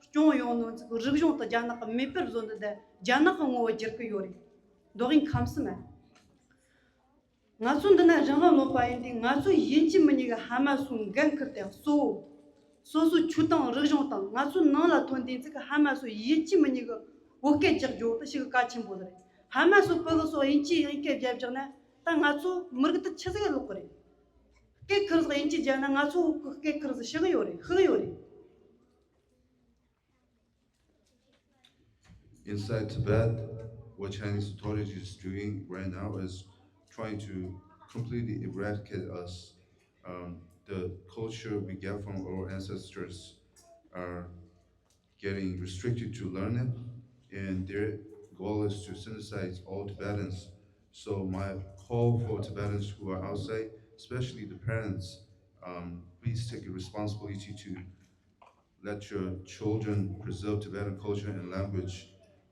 སྐྱོང་ཡོང་ནོ་ཚིག་གི་རིག་གཞུང་དུ་རྒྱ་ནག་གི་མེ་སྤར་བཟོ་འདི་ད་རྒྱ་ནག་གི་ངོ་བོ་བསྒྱུར་གི་ཡོད་རེད། མདོ་དབྱིངས་ཁམས་གསུམ་མ། ང་ཚོ་འདི་ན་རང་དབང་ལོག་པ་ཡིན་དུས་ང་ཚོ་ཡིན་གཅིག་མིན་གཉིས་ཀྱི་ཕ་མ་སོ་འགན་ཁུར་ཏེ་གཙོ་བོ། སོ་སོའི་ཆོས་དང་རིག་གཞུང་དང་ང་ཚོའི་ནང་ལ་ཐོན་དུས་ཚིག་གི་ཕ་མ་སོ་ཡིན་གཅིག་མིན་གཉིས་ཀྱི་བོད་སྐད་རྒྱག་རྒྱུ་དེ་ཞིག་གལ་ཆེན་པོ་རེད། ཕ་མ་སོ་ཕྲུ་གུ་སོ་དབྱིན་ཇི་དབྱིན་སྐད་རྒྱབ་རྒྱག་ན་ད་ང་ཚོ་མི་རིགས་དེ་ཆི་ཟིག་ལོག་གི་རེད། སྐད་ཁུར་ཟིག་དབྱིན་ཇི་རྒྱབ་ན་ང་ཚོ་སྐད་ཁུར་ཟིག་ཤི་གི་ཡོད་རེད། ཤི་གི་ཡོད་རེད། Inside Tibet, what Chinese authorities is doing right now is trying to completely eradicate us. Um, the culture we get from our ancestors are getting restricted to learn it, and their goal is to synthesize all Tibetans. So my call for Tibetans who are outside, especially the parents, um, please take a responsibility to let your children preserve Tibetan culture and language.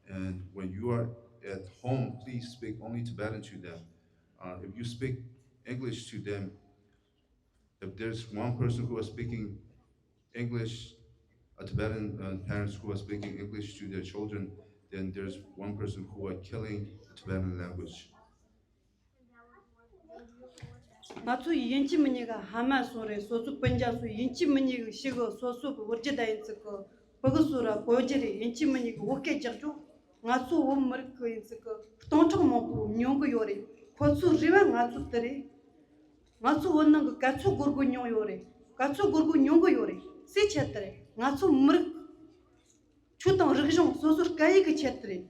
And when you are at home, please speak only Tibetan to them. Uh, if you speak English to them, if there's one person who is speaking English, a Tibetan uh, parents who are speaking English to their children, then there's one person who are killing the Tibetan language. ང་ཚོ་ཡིན་གཅིག་མིན་གཉིས་ཀྱི་ཕ་མ་སོ་རེད། སོ་སོའི་སྤུན་ཀྱག་སོ་ཡིན་གཅིག་མིན་གཉིས་ཀྱི་ཞིག་གི་སོ་སོ་གི་བོད་རྒྱུད་ད་ཡིན་ཚིག་གི་ཕྲུ་གུ་སོ་ར་གོ་རྒྱུ་རེད། ཡིན་གཅིག་མིན་གཉིས་ཀྱི་བོད་སྐད་རྒྱག་རྒྱུ། ང་ཚོ་བོད་མི་རིགས་ཀྱི་ཡིན་ཚིག་གི་སྟོང་ཕྲག་མང་པོ་ཉུང་གི་ཡོད་རེད། ཁོ་ཚོའི་རེ་བ་ང་ཚོ་དེ་རེད། ང་ཚོ་བོད་ནང་གི་ག་ཚོད་སྒོར་སྒོར་ཉུང་ཡོད་རེད། ག་ཚོད་སྒོར་སྒོར་ཉུང་གི་ཡོད་རེད། སུའི་ཆེད་དུ་རེད། ང་ཚོ་མི་རིགས་ཆོས་དང་རིག་གཞུང་སོ་སོའི་སྐད་ཡིག་གི་ཆེད་དུ་རེད།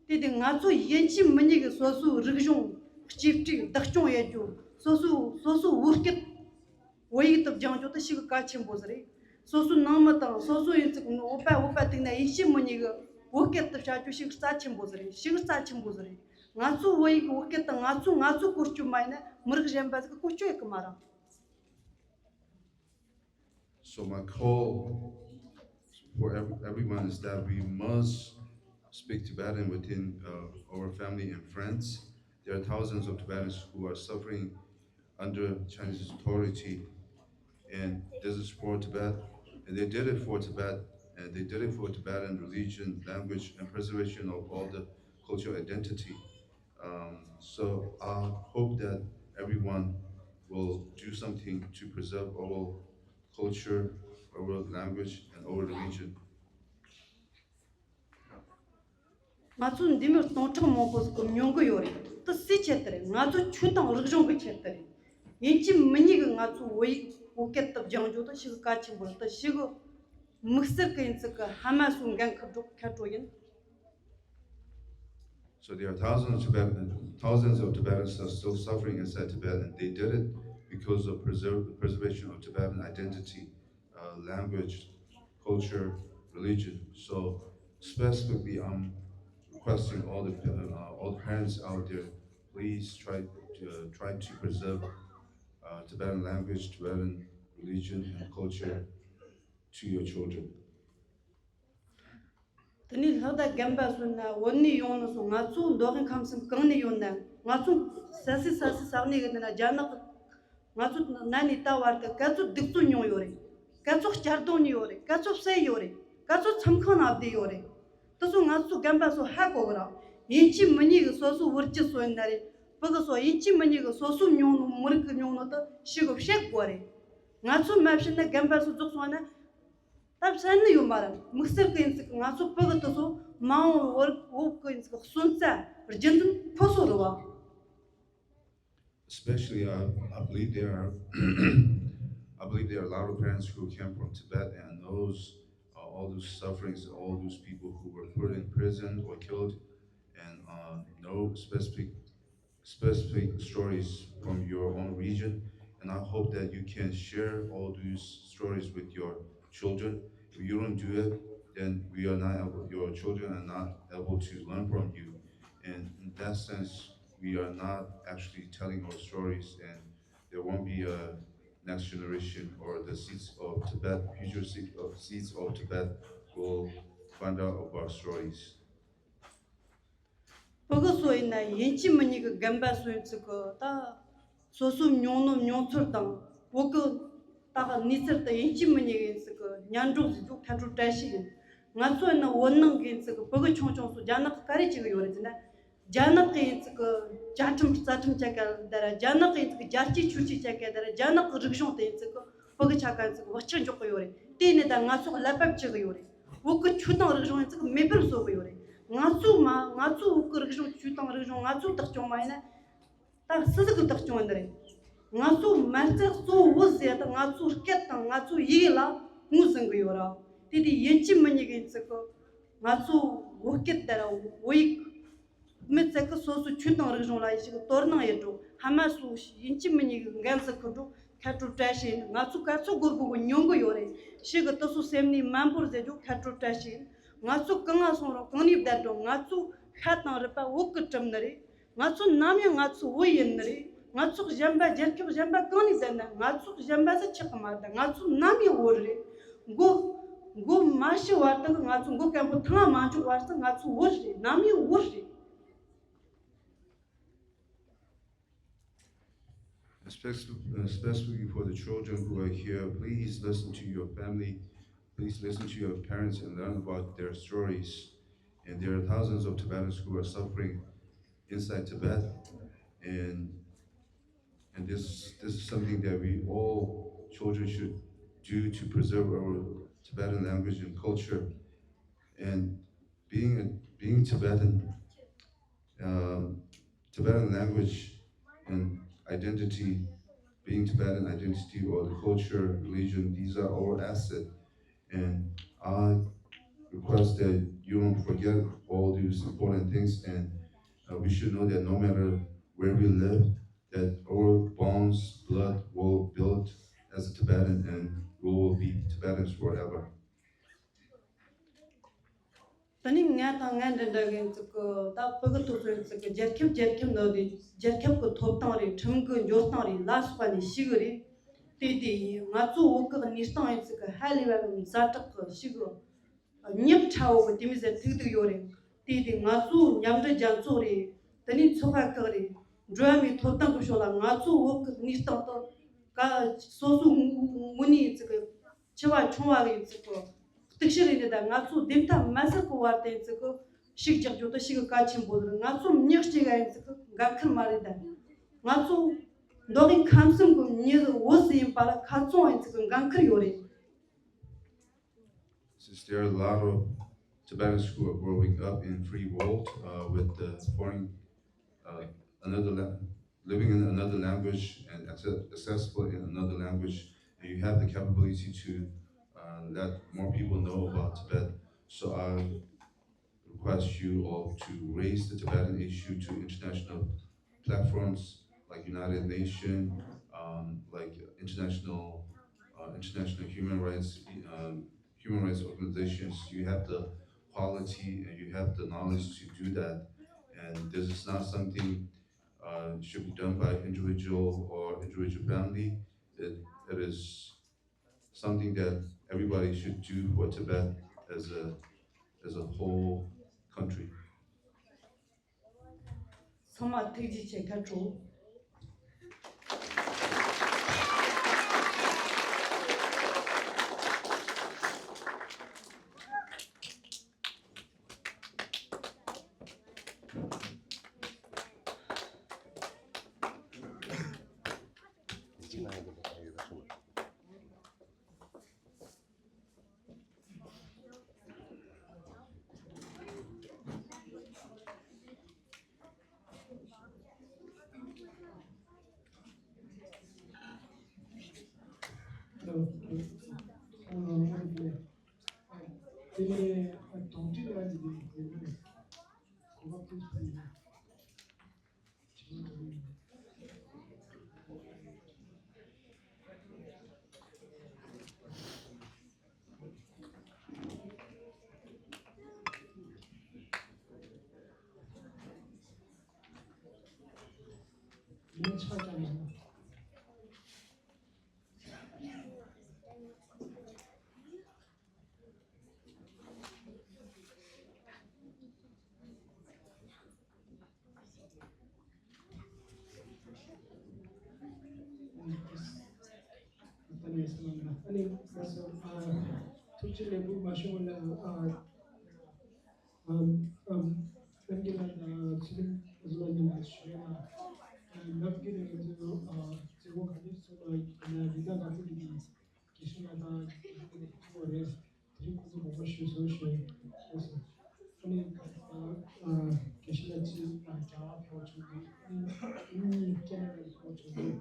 དེ་དུས་ང་ཚོ་ཡིན་གཅིག་མིན་གཉིས་ཀྱི་སོ་སོའི་རིག་གཞུང་གཅེས་སྤྲས་བདག་སྐྱོང་ཡེད་རྒྱུ། སོ་སོའི་སོ་སོའི་བོད་སྐད་བོད་ཡིག་ཏུ་སྦྱང་རྒྱུ་དེ་ཞིག་གལ་ཆེན་པོ་ཟིག་རེད། སོ་སོའི་ནང་མི་དང་སོ་སོ་ཡིན་ཚིག་བོད་པ་བོད་པ་དུག་ན་ཡིན་གཅིག་མིན་གཉིས་ཀྱི་བོད་སྐད་དུ་བྱ་རྒྱུ་ཞིག་རྩ་ཆེན་པོ་ཟིག་རེད། ཞིག་རྩ་ཆེན་པོ་ཟིག་རེད། ང་ཚོའི་བོད་ཡིག་བོད་སྐད་དང་ང་ཚོ་ང་ཚོ་བཀོལ་སྤྱོད་མ་ཡིན་ན་མི་རིགས་གཞན་པ་ཟིག་གིས་བཀོལ་སྤྱོད་ཡེད་གི་མ་རེད། So my call for ev- everyone is that we must speak Tibetan within uh, our family and friends. There are thousands of Tibetans who are suffering under Chinese authority, and this is for Tibet, and they did it for Tibet, and they did it for Tibetan religion, language, and preservation of all the cultural identity. Um, so I hope that everyone will do something to preserve our culture, our language, and our religion. ང་ཚོ་འདི་མོ་སྟོང་ཕྲག་མང་པོ་ཟིག་གི་ཉུང་གི་ཡོད་རེད། དེ་སུའི་ཆེད་དུ་རེད། ང་ཚོ་ཆོས་དང་རིག་གཞུང་གི་ཆེད་དུ་རེད། ཡིན་གཅིག་མིན་གཉིས་ཀྱི་ང་ཚོ་བོད་ཡིག་བོད་སྐད་དུ་སྦྱང་རྒྱུ་དེ་ཞིག་གལ་ཆེན་པོ་རེད། དེ་ཞིག་དམིགས་བསལ་གྱི་ཡིན་ཚིག་གི་ཕ་མ་སོ་འགན་ཁུར་རྒྱུ་ཁ་དྲོ་ཡིན། So there are thousands of Tibetans, thousands of Tibetans are still suffering inside Tibet, and they did it because of preserve, preservation of Tibetan identity, uh, language, culture, religion. So specifically, I'm requesting all the uh, all the parents out there, please try to uh, try to preserve uh, Tibetan language, Tibetan religion, and culture to your children. དེ་ནས་ལྷག་ད་རྒན་པ་སོང་ན་བོད་ནས་ཡོང་ནོ་སོང་། ང་ཚོ་མདོ་དབུས་ཁམས་གསུམ་གང་ནས་ཡོང་ན་ང་ཚོ་ས་སི་ས་སི་ས་གནས་གི་ནི་ན་རྒྱ་ནག་ང་ཚོ་ན་ནས་ད་བར་དུ་ག་ཚོད་སྡུག་རྩུབ་མྱོང་ཡོད་རེད། ག་ཚོད་གཅར་རྡུང་ནི་ཡོད་རེད། ག་ཚོད་བསད་ཡོད་རེད། ག་ཚོད་མཚམས་ཁང་ནང་བསྡད་ཡོད་རེད། དེ་ཚོ་ང་ཚོ་རྒན་པ་ཚོ་ཧ་གོ་གི་རེད། ཡིན་གཅིག་མིན་གཉིས་གི་སོ་སོ་བོད་རྒྱུད་སོ་ཡིན་ན་རེད། ཕྲུ་གུ་སོ་ཡིན་གཅིག་མིན་གཉིས་གི་སོ་སོ་མྱོང་ནོ་མི་རིགས་གི་མྱོང་ནོ་དེ་ཞིག་གི་བཤད་དགོས་རེད། ང་ཚོ་མ་བཤད་ན་རྒན་པ་ཚོ་རྫོགས་སོང་ན། ད་བཤད་ནི་ཡོད་མ་རེད། དམིགས་བསལ་གི་ཡིན་ཙི་གི་ང་ཚོ་བོད་གི་དེ་ཚོ་མ་འོངས་བར་བོད་གི་ཡིན་ཙི་གི་སོན་རྩ་རྒྱུན་འཛིན་ཁོ་སོ་རེད་བ། Especially, I, I believe there are, I believe there are a lot of parents who came from Tibet and knows uh, all those sufferings, all those people who were put in prison or killed, and uh, know specific specific stories from your own region. And I hope that you can share all these stories with your children. If you don't do it, then we are not able, your children are not able to learn from you. And in that sense, we are not actually telling our stories, and there won't be a next generation or the seeds of Tibet, future seed of, seeds of Tibet will find out of our stories. བོད་གི་སོ་ཡིན་ན་ཡིན་གཅིག་མིན་གཉིས་ཀྱི་རྒན་པ་སོ་ཡིན་ཚིག་གི་ད་སོ་སོའི་མྱོང་ནོར་མྱོང་ཚོར་དང་བོད་གི་ད་གནས་ཚུལ་དེ་ཡིན་གཅིག་མིན་གཉིས་ཡིན་ཚིག་གི་མཉམ་འགྲོགས་ཟིག་རྒྱུ་ཁ་དྲོ་བཀྲ་ཤིས་ཡིན། ང་ཚོ་ཡིན་ན་བོད་ནང་གི་ཡིན་ཚིག་གི་བོད་གི་ཆུང་ཆུང་སོ་རྒྱ་ནག་གི་ག་རེ་བྱེད་གི་ཡོད་རེད་ཟེར་ན། རྒྱ་ནག་གི་ཡིན་ཚིག་གི་བཅའ་ཁྲིམས་རྩ་ཁྲིམས་བཅའ་ག་ལ་ད་ར་རྒྱ་ནག་གི་ཡིན་ཚིག་གི་རྒྱལ་གཅེས་ཆོས་གཅེས་བཅའ་ག་ད་ར་རྒྱ་ནག་གི་རིག་གཞུང་དེ་ཡིན་ཚིག་གི་བོད་གི་ཆ་ག་ཡིན་ཚིག་གི་བག་ཆགས་འཇོག་གི་ཡོད་རེད། དེ་ནས་ད་ང་ཚོ་ཀླད་པ་བཅུག་གི་ཡོད་རེད། བོད་གི་ཆོས་དང་རིག་གཞུང་ཡིན་ཚིག་མེད་པར་བཟོ་གི་ཡོད་རེད། ང་ཚོ་མ་ང་ཚོ་བོད་གི་རིག་གཞུང་ཆོས་དང་རིག་གཞུང་ང་ཚོ་བདག་སྐྱོང་མ་ཡིན་ན་ད་སུ་ཟིག་གི་བདག་སྐྱོང་ཡིན་ནི་རེད། ང་ཚོ་མ་རྩ་གཙོ་བོ་ཟེར་ད་ང་ཚོ་སྐད་དང་ང་ཚོ་ཡིག་ལ་ངོས་ཟིན་གི་ཡོད་ར། དེ་དེ་ཡིན་གཅིག་མིན་གཉིས་གི་ཡིན་ཚིག་གི་ང་ཚོ་བོད་སྐད་ད་ར་བོད་ཡིག་མི་ཚད་གི་སོ་སོའི་ཆོས་དང་རིག་གཞུང་ལ་ཡི་ཞིག་དོ་སྣང་ཡོད་འགྲོ། ཧ་མ་སོ་ཡིན་གཅིག་མིན་གཉིས་གི་འགན་ཟིག་ཁུར་འགྲོ། ཁ་དྲོ་བཀྲ་ཤིས་ཡིན། ང་ཚོ་ག་ཚོད་སྒོར་སྒོར་གི་ཉོ་གི་ཡོད་རེད། ཞིག་གི་དེ་ཚོ་སེམས་ནས་མ་འབོར་ཟེར་རྒྱུ་ཁ་དྲོ་བཀྲ་ཤིས་ཡིན། ང་ཚོ་གང་ང་སོང་རུང་གང་ནས་བསྡད་འགྲོ། ང་ཚོ་ཤ་དང་རུས་པ་བོད་གི་གྲིམ་ནི་རེད། ང་ཚོ་ནམ་ཡང་ང་ཚོ་བོད་ཡིན་ནི་རེད། ང་ཚོ་གཞན་པ་རྒྱལ་ཁབ་གཞན་པ་གང་ནས་བསྡད་ན་ང་ཚོ་གཞན་པ་ཟིག་ཆགས་གི་མ་རེད། ང་ཚོ་ནམ་ཡང་བོད་རེད། མགོ་མགོ་མ་ཤི་བར་དུ་ང་ཚོ་མགོ་སྐམ་པོ་ཐང་མ་འཇོག་བར་དུ་ང་ཚོ་བོད་རེད། ནམ་ཡང་བོད་རེད། Especially, especially for the children who are here, please listen to your family. Please listen to your parents and learn about their stories. And there are thousands of Tibetans who are suffering inside Tibet. And, and this, this is something that we all children should do to preserve our Tibetan language and culture. And being, a, being Tibetan, um, Tibetan language and identity, being Tibetan identity or the culture, religion, these are our asset. And I request that you don't forget all these important things. And uh, we should know that no matter where we live, that our bones, blood will build as a Tibetan and we will be Tibetans forever. ད་ནི་ང་དང་ང་འདྲ་འདྲ་གི་ཚིག་གི་ད་བོད་གི་ཐོག་ཚོ་ཚིག་གི་རྒྱལ་ཁབ་རྒྱལ་ཁབ་ནང་དེ་རྒྱལ་ཁབ་གི་ཐོབ་ཐང་རེད། ཁྲིམས་གི་འབྱོར་ཐང་རེད། ལ་སོགས་པ་ནས་ཤིག་གི་རེད། དེ་དེ་ཡིན་ང་ཚོ་བོད་གི་གནས་སྟངས་ཡིན་ཚིག་གི་ཧ་ལས་པ་གི་ཛ་དྲག་གི་ཤིག་གི་ཉག་ཕྲ་བོ་གི་དེ་མི་ཟེར་ཐུག་ཐུག་ཡོད་རེད། དེ་དེ་ང་ཚོ་མཉམ་འབྲེལ་རྒྱལ་ཚོགས་རེད། དེ་ནས་ཚོགས་པ་ཁག་རེད། འགྲོ་བ་མིའི་ཐོབ་ཐང་གི་ཕྱོགས་ལ་ང་ཚོ་བོད་གི་གནས་སྟངས་དང་ག་སོ་སོ་དངོས་གནས་ཡིན་ཚིག་གི་ཆེ་བ་ཆུང་བ་གི་ཡིན་ཚིག་གི་གཏུག་བཤེར་ཡིན་ད་ང་ཚོ་བདེན་མཐའ་མ་ཟེར་གི་བར་དེ་ཡིན་ཚིག་གི་ཤིག་རྒྱག་རྒྱུ་དེ་ཤིག་གི་གལ་ཆེན་པོ་རེད། ང་ཚོ་མྱི་གཅིག་ག་ཡིན་ཚིག་གི་འགན་ཁུར་མ་རེད་ད། ང་ཚོ་མདོ་དབུས་ཁམས་གསུམ་གི་མྱི་བོད་ཟིག་ཡིན་པ་ལ་ཁ་ཚོན་ཡིན་ཚིག་གི་འགན་ཁུར་ཡོད་རེད། Since there are a lot of Tibetans who are growing up in free world uh, with the foreign, uh, another la- living in another language and acce- accessible in another language, and you have the capability to uh, let more people know about Tibet. So I request you all to raise the Tibetan issue to international platforms like United Nations, um, like international uh, international human rights um, human rights organizations. You have the quality and you have the knowledge to do that. And this is not something uh, should be done by individual or individual family. It, it is something that everybody should do for Tibet as a as a whole country. ཚང་མ་ཐུགས་རྗེ་ཆེ། ཁ་དྲོ། ནས་དོགས་འདྲི་གནང་རྒྱུ་དེ་ཡོད་ན་གོ་སྐབས་དེ་ཞུ་ཡིན། ཡིན་ཆ་ཀྱང་ཡིན། ཨ་ནི་ང་ཚོ་ཨ་ཐུགས་རྗེ་ལེགས་འབུལ་མ་ཞུ་བ་ལ་ཨ་ཨམ་ཨམ་ཨམ་གྱི་ལ་ཚུལ་བཟོ་ལ་ཉིན་ལ་ཞུ་ཡ་ལ་ནག་གི་ལ་ང་ཚོ་ཨ་ཚེ་བོ་ག་ནས་སོང་ལ་ཡིན་ན་ཡིན་ན་ང་ཚོ་གི་དགེ་བཤེས་ལགས་དང་དགེ་བཤེས་ལགས་ཀྱི་ཐུགས་རེད། དེ་རིང་སྐུ་གཟུགས་མང་པོ་ཞུས་སོང་ཞུས་སོང་། ཨ་ནི་དགེ་བཤེས་ལགས་ཀྱིས་རྒྱ་གར་ཕེབས་བྱུང་འདུག་ཨ་ནི་ཁེ་ན་ཌ་ཕེབས་བྱུང་འདུག་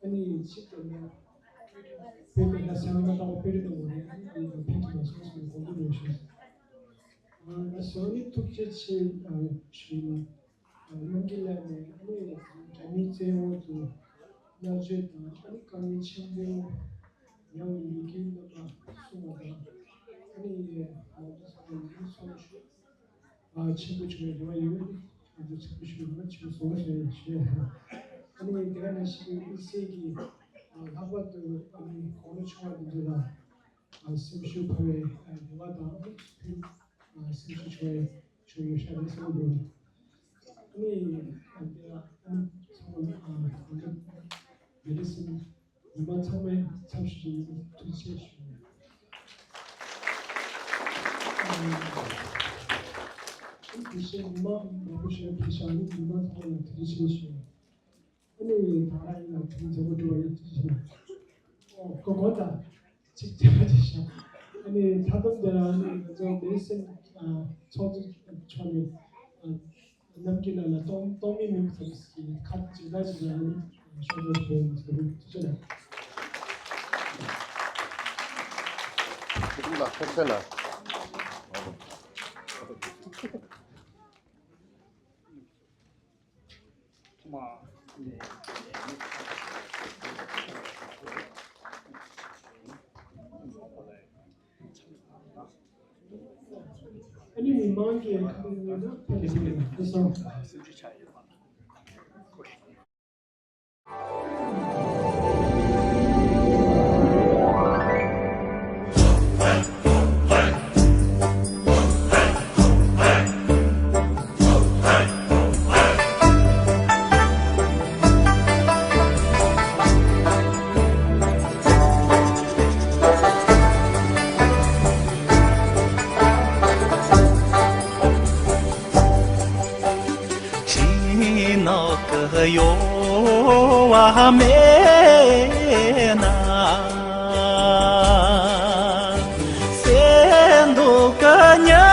ཨ་ནི་ཕྱི་རྒྱལ་ནས་བོད་པའི་ལ་སེམས་ལ་བཏང་བ་དཔེ་རིགས་དང་ངོ་རེད། ཨ་ནི་ཕེབས་ཐུབ་པ་སོང་སོང་དགོངས་པ་རེད་ཞུས་སོང་། ང་ཞོ་ནི་ཐུགས་རྗེ་ཆེ་ཞུ་ཡིན། རྣམ་རྒྱལ་ལགས་ནས་ཨ་ནི་རྒྱ་མིའི་བཙན་འོག་ཏུ་མནར་གཅོད་དང་ཨ་ནི་དཀའ་ངལ་ཆེན་པོ་མྱངས་པའི་ལུས་དཀྱིལ་རྣམ་པ་གསུངས་པ་དང་ཨ་ནི་མང་པོ་ཚང་མ་ཡིན་སོང་ཞུ། ཆེན་པོ་བྱུང་བའི་རེ་བ་ཡོད། ང་ཚོ་ཆེན་པོ་ཞུ་ན་ཆེན་པོ་སོང་ཞེས་ཞུ། ཨ་ནི་དེ་ག་ནང་བཞིན་དབུས་སའི་གི་ལྷག་པར་དུ་ཨ་ནི་དགུང་ལོ་ཆུང་བ་འདི་ཚོ་ལ། ཨ་སེམས་ཤུགས་འཕར་བའི་ཨ་རེ་བ་དང་ཨ་སེམས་ཤུགས་ཆུང་བའི་ཆུང་ཡོད་ཤག་རེད་བསམ་གྱི་འདུག་ཨ་ནི་ཨ་འདི་ལ་ཨ་ནི་ཚང་མ་ཨ་དགོངས་འཇགས་མེད་རེད་བསམ། ཉི་མ་ཚང་མའི་ཚབ་ཞུ་ཡིན། ཐུགས་རྗེ་ཆེ་ཞུ། ཨ་ནི་དེ་བཞིན་ཉི་མ་མང་པོ་ཞིག་ཕེབས་ཤག་ཨ་ནི་ཉི་མ་ཚང་མ་ལ་ཐུགས་རྗེ་ཆེ་ཞུ། ཨ་ནི་ད་རང་ཡིན་ལ་དེ་མཛད་སྒོ་གྲུབ་པ་ཡིན་ཅི་ཞིག་ཨོ་གོ་གོ་ད་ཅིག་བྱས་པ་ཅིག་བཞག་ཨ་ནི་ད་དུང་དེ་རང་ནི་ང་ཚོ་མེ་སེམས་ཚོགས་འདུ་ཚོགས་ནས་རྣམ་རྒྱལ་ལགས་ལ་གཏོང་གཏོང་མི་མི་ཚོ་ཞིག་ཁ་ཇི་ལྟར་ཞིག་ལ་ནི་ཤོག་ལོ་ཞོན་ཟེར་ཐུགས་རྗེ་ཆེ། ཁྱེད་ལ་ཕེབས་ཚེ་ལ། ཨ་ནི་མི་མང་གི་ཁ་ནང་ཕེབས་ཏེ་ཕེབས་སོང་ཕྱི་ནང་གི་གཡོ་བ་མེད་ན། སེམས་སྡུག་གི་ཉི་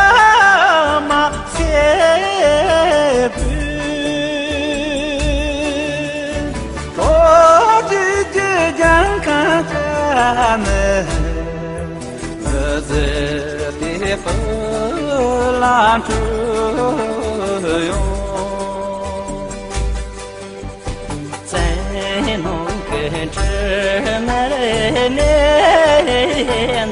མ་སེར་པོའི། ལོ་རྒྱུས་ཀྱི་གྱང་ཁ་ནས། ཟི་ཟི་དེ་སྤུ་ལ་འཁྲུལ་ཡོང་། བཙན་གནོན་གྱི་དྲི་མ་ནས་ན།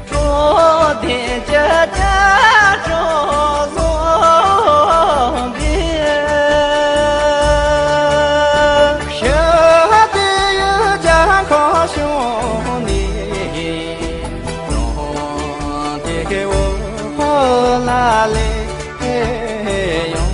འགྲོ་དོན་གྱི་རྒྱ་མཚོ་བཟུང་སྟེ། ཞི་བདེ་ཡི་གྱང་ཁོག་ཕྱུང་ནས། གྲོང་སྡེ་འོག་ལ་སླེབས་ཡོང་།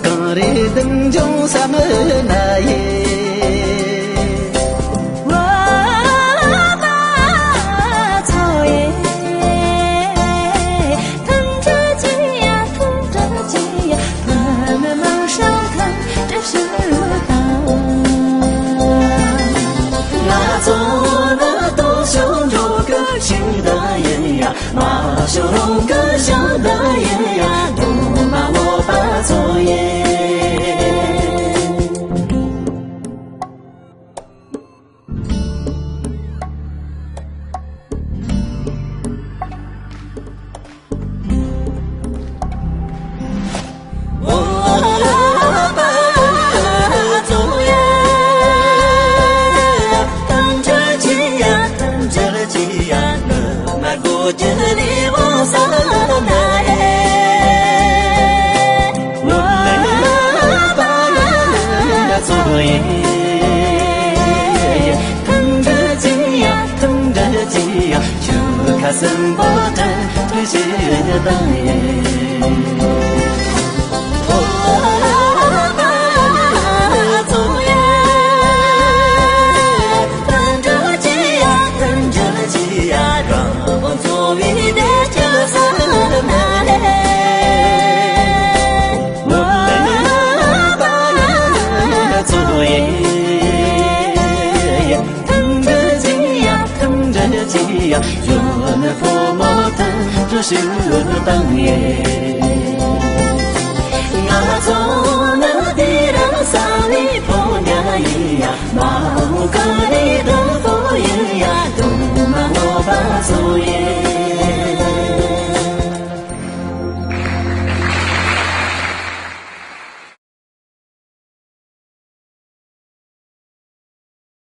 གང་རེ་འདུན་འབྱུང་བསམ་ན་ཡེ།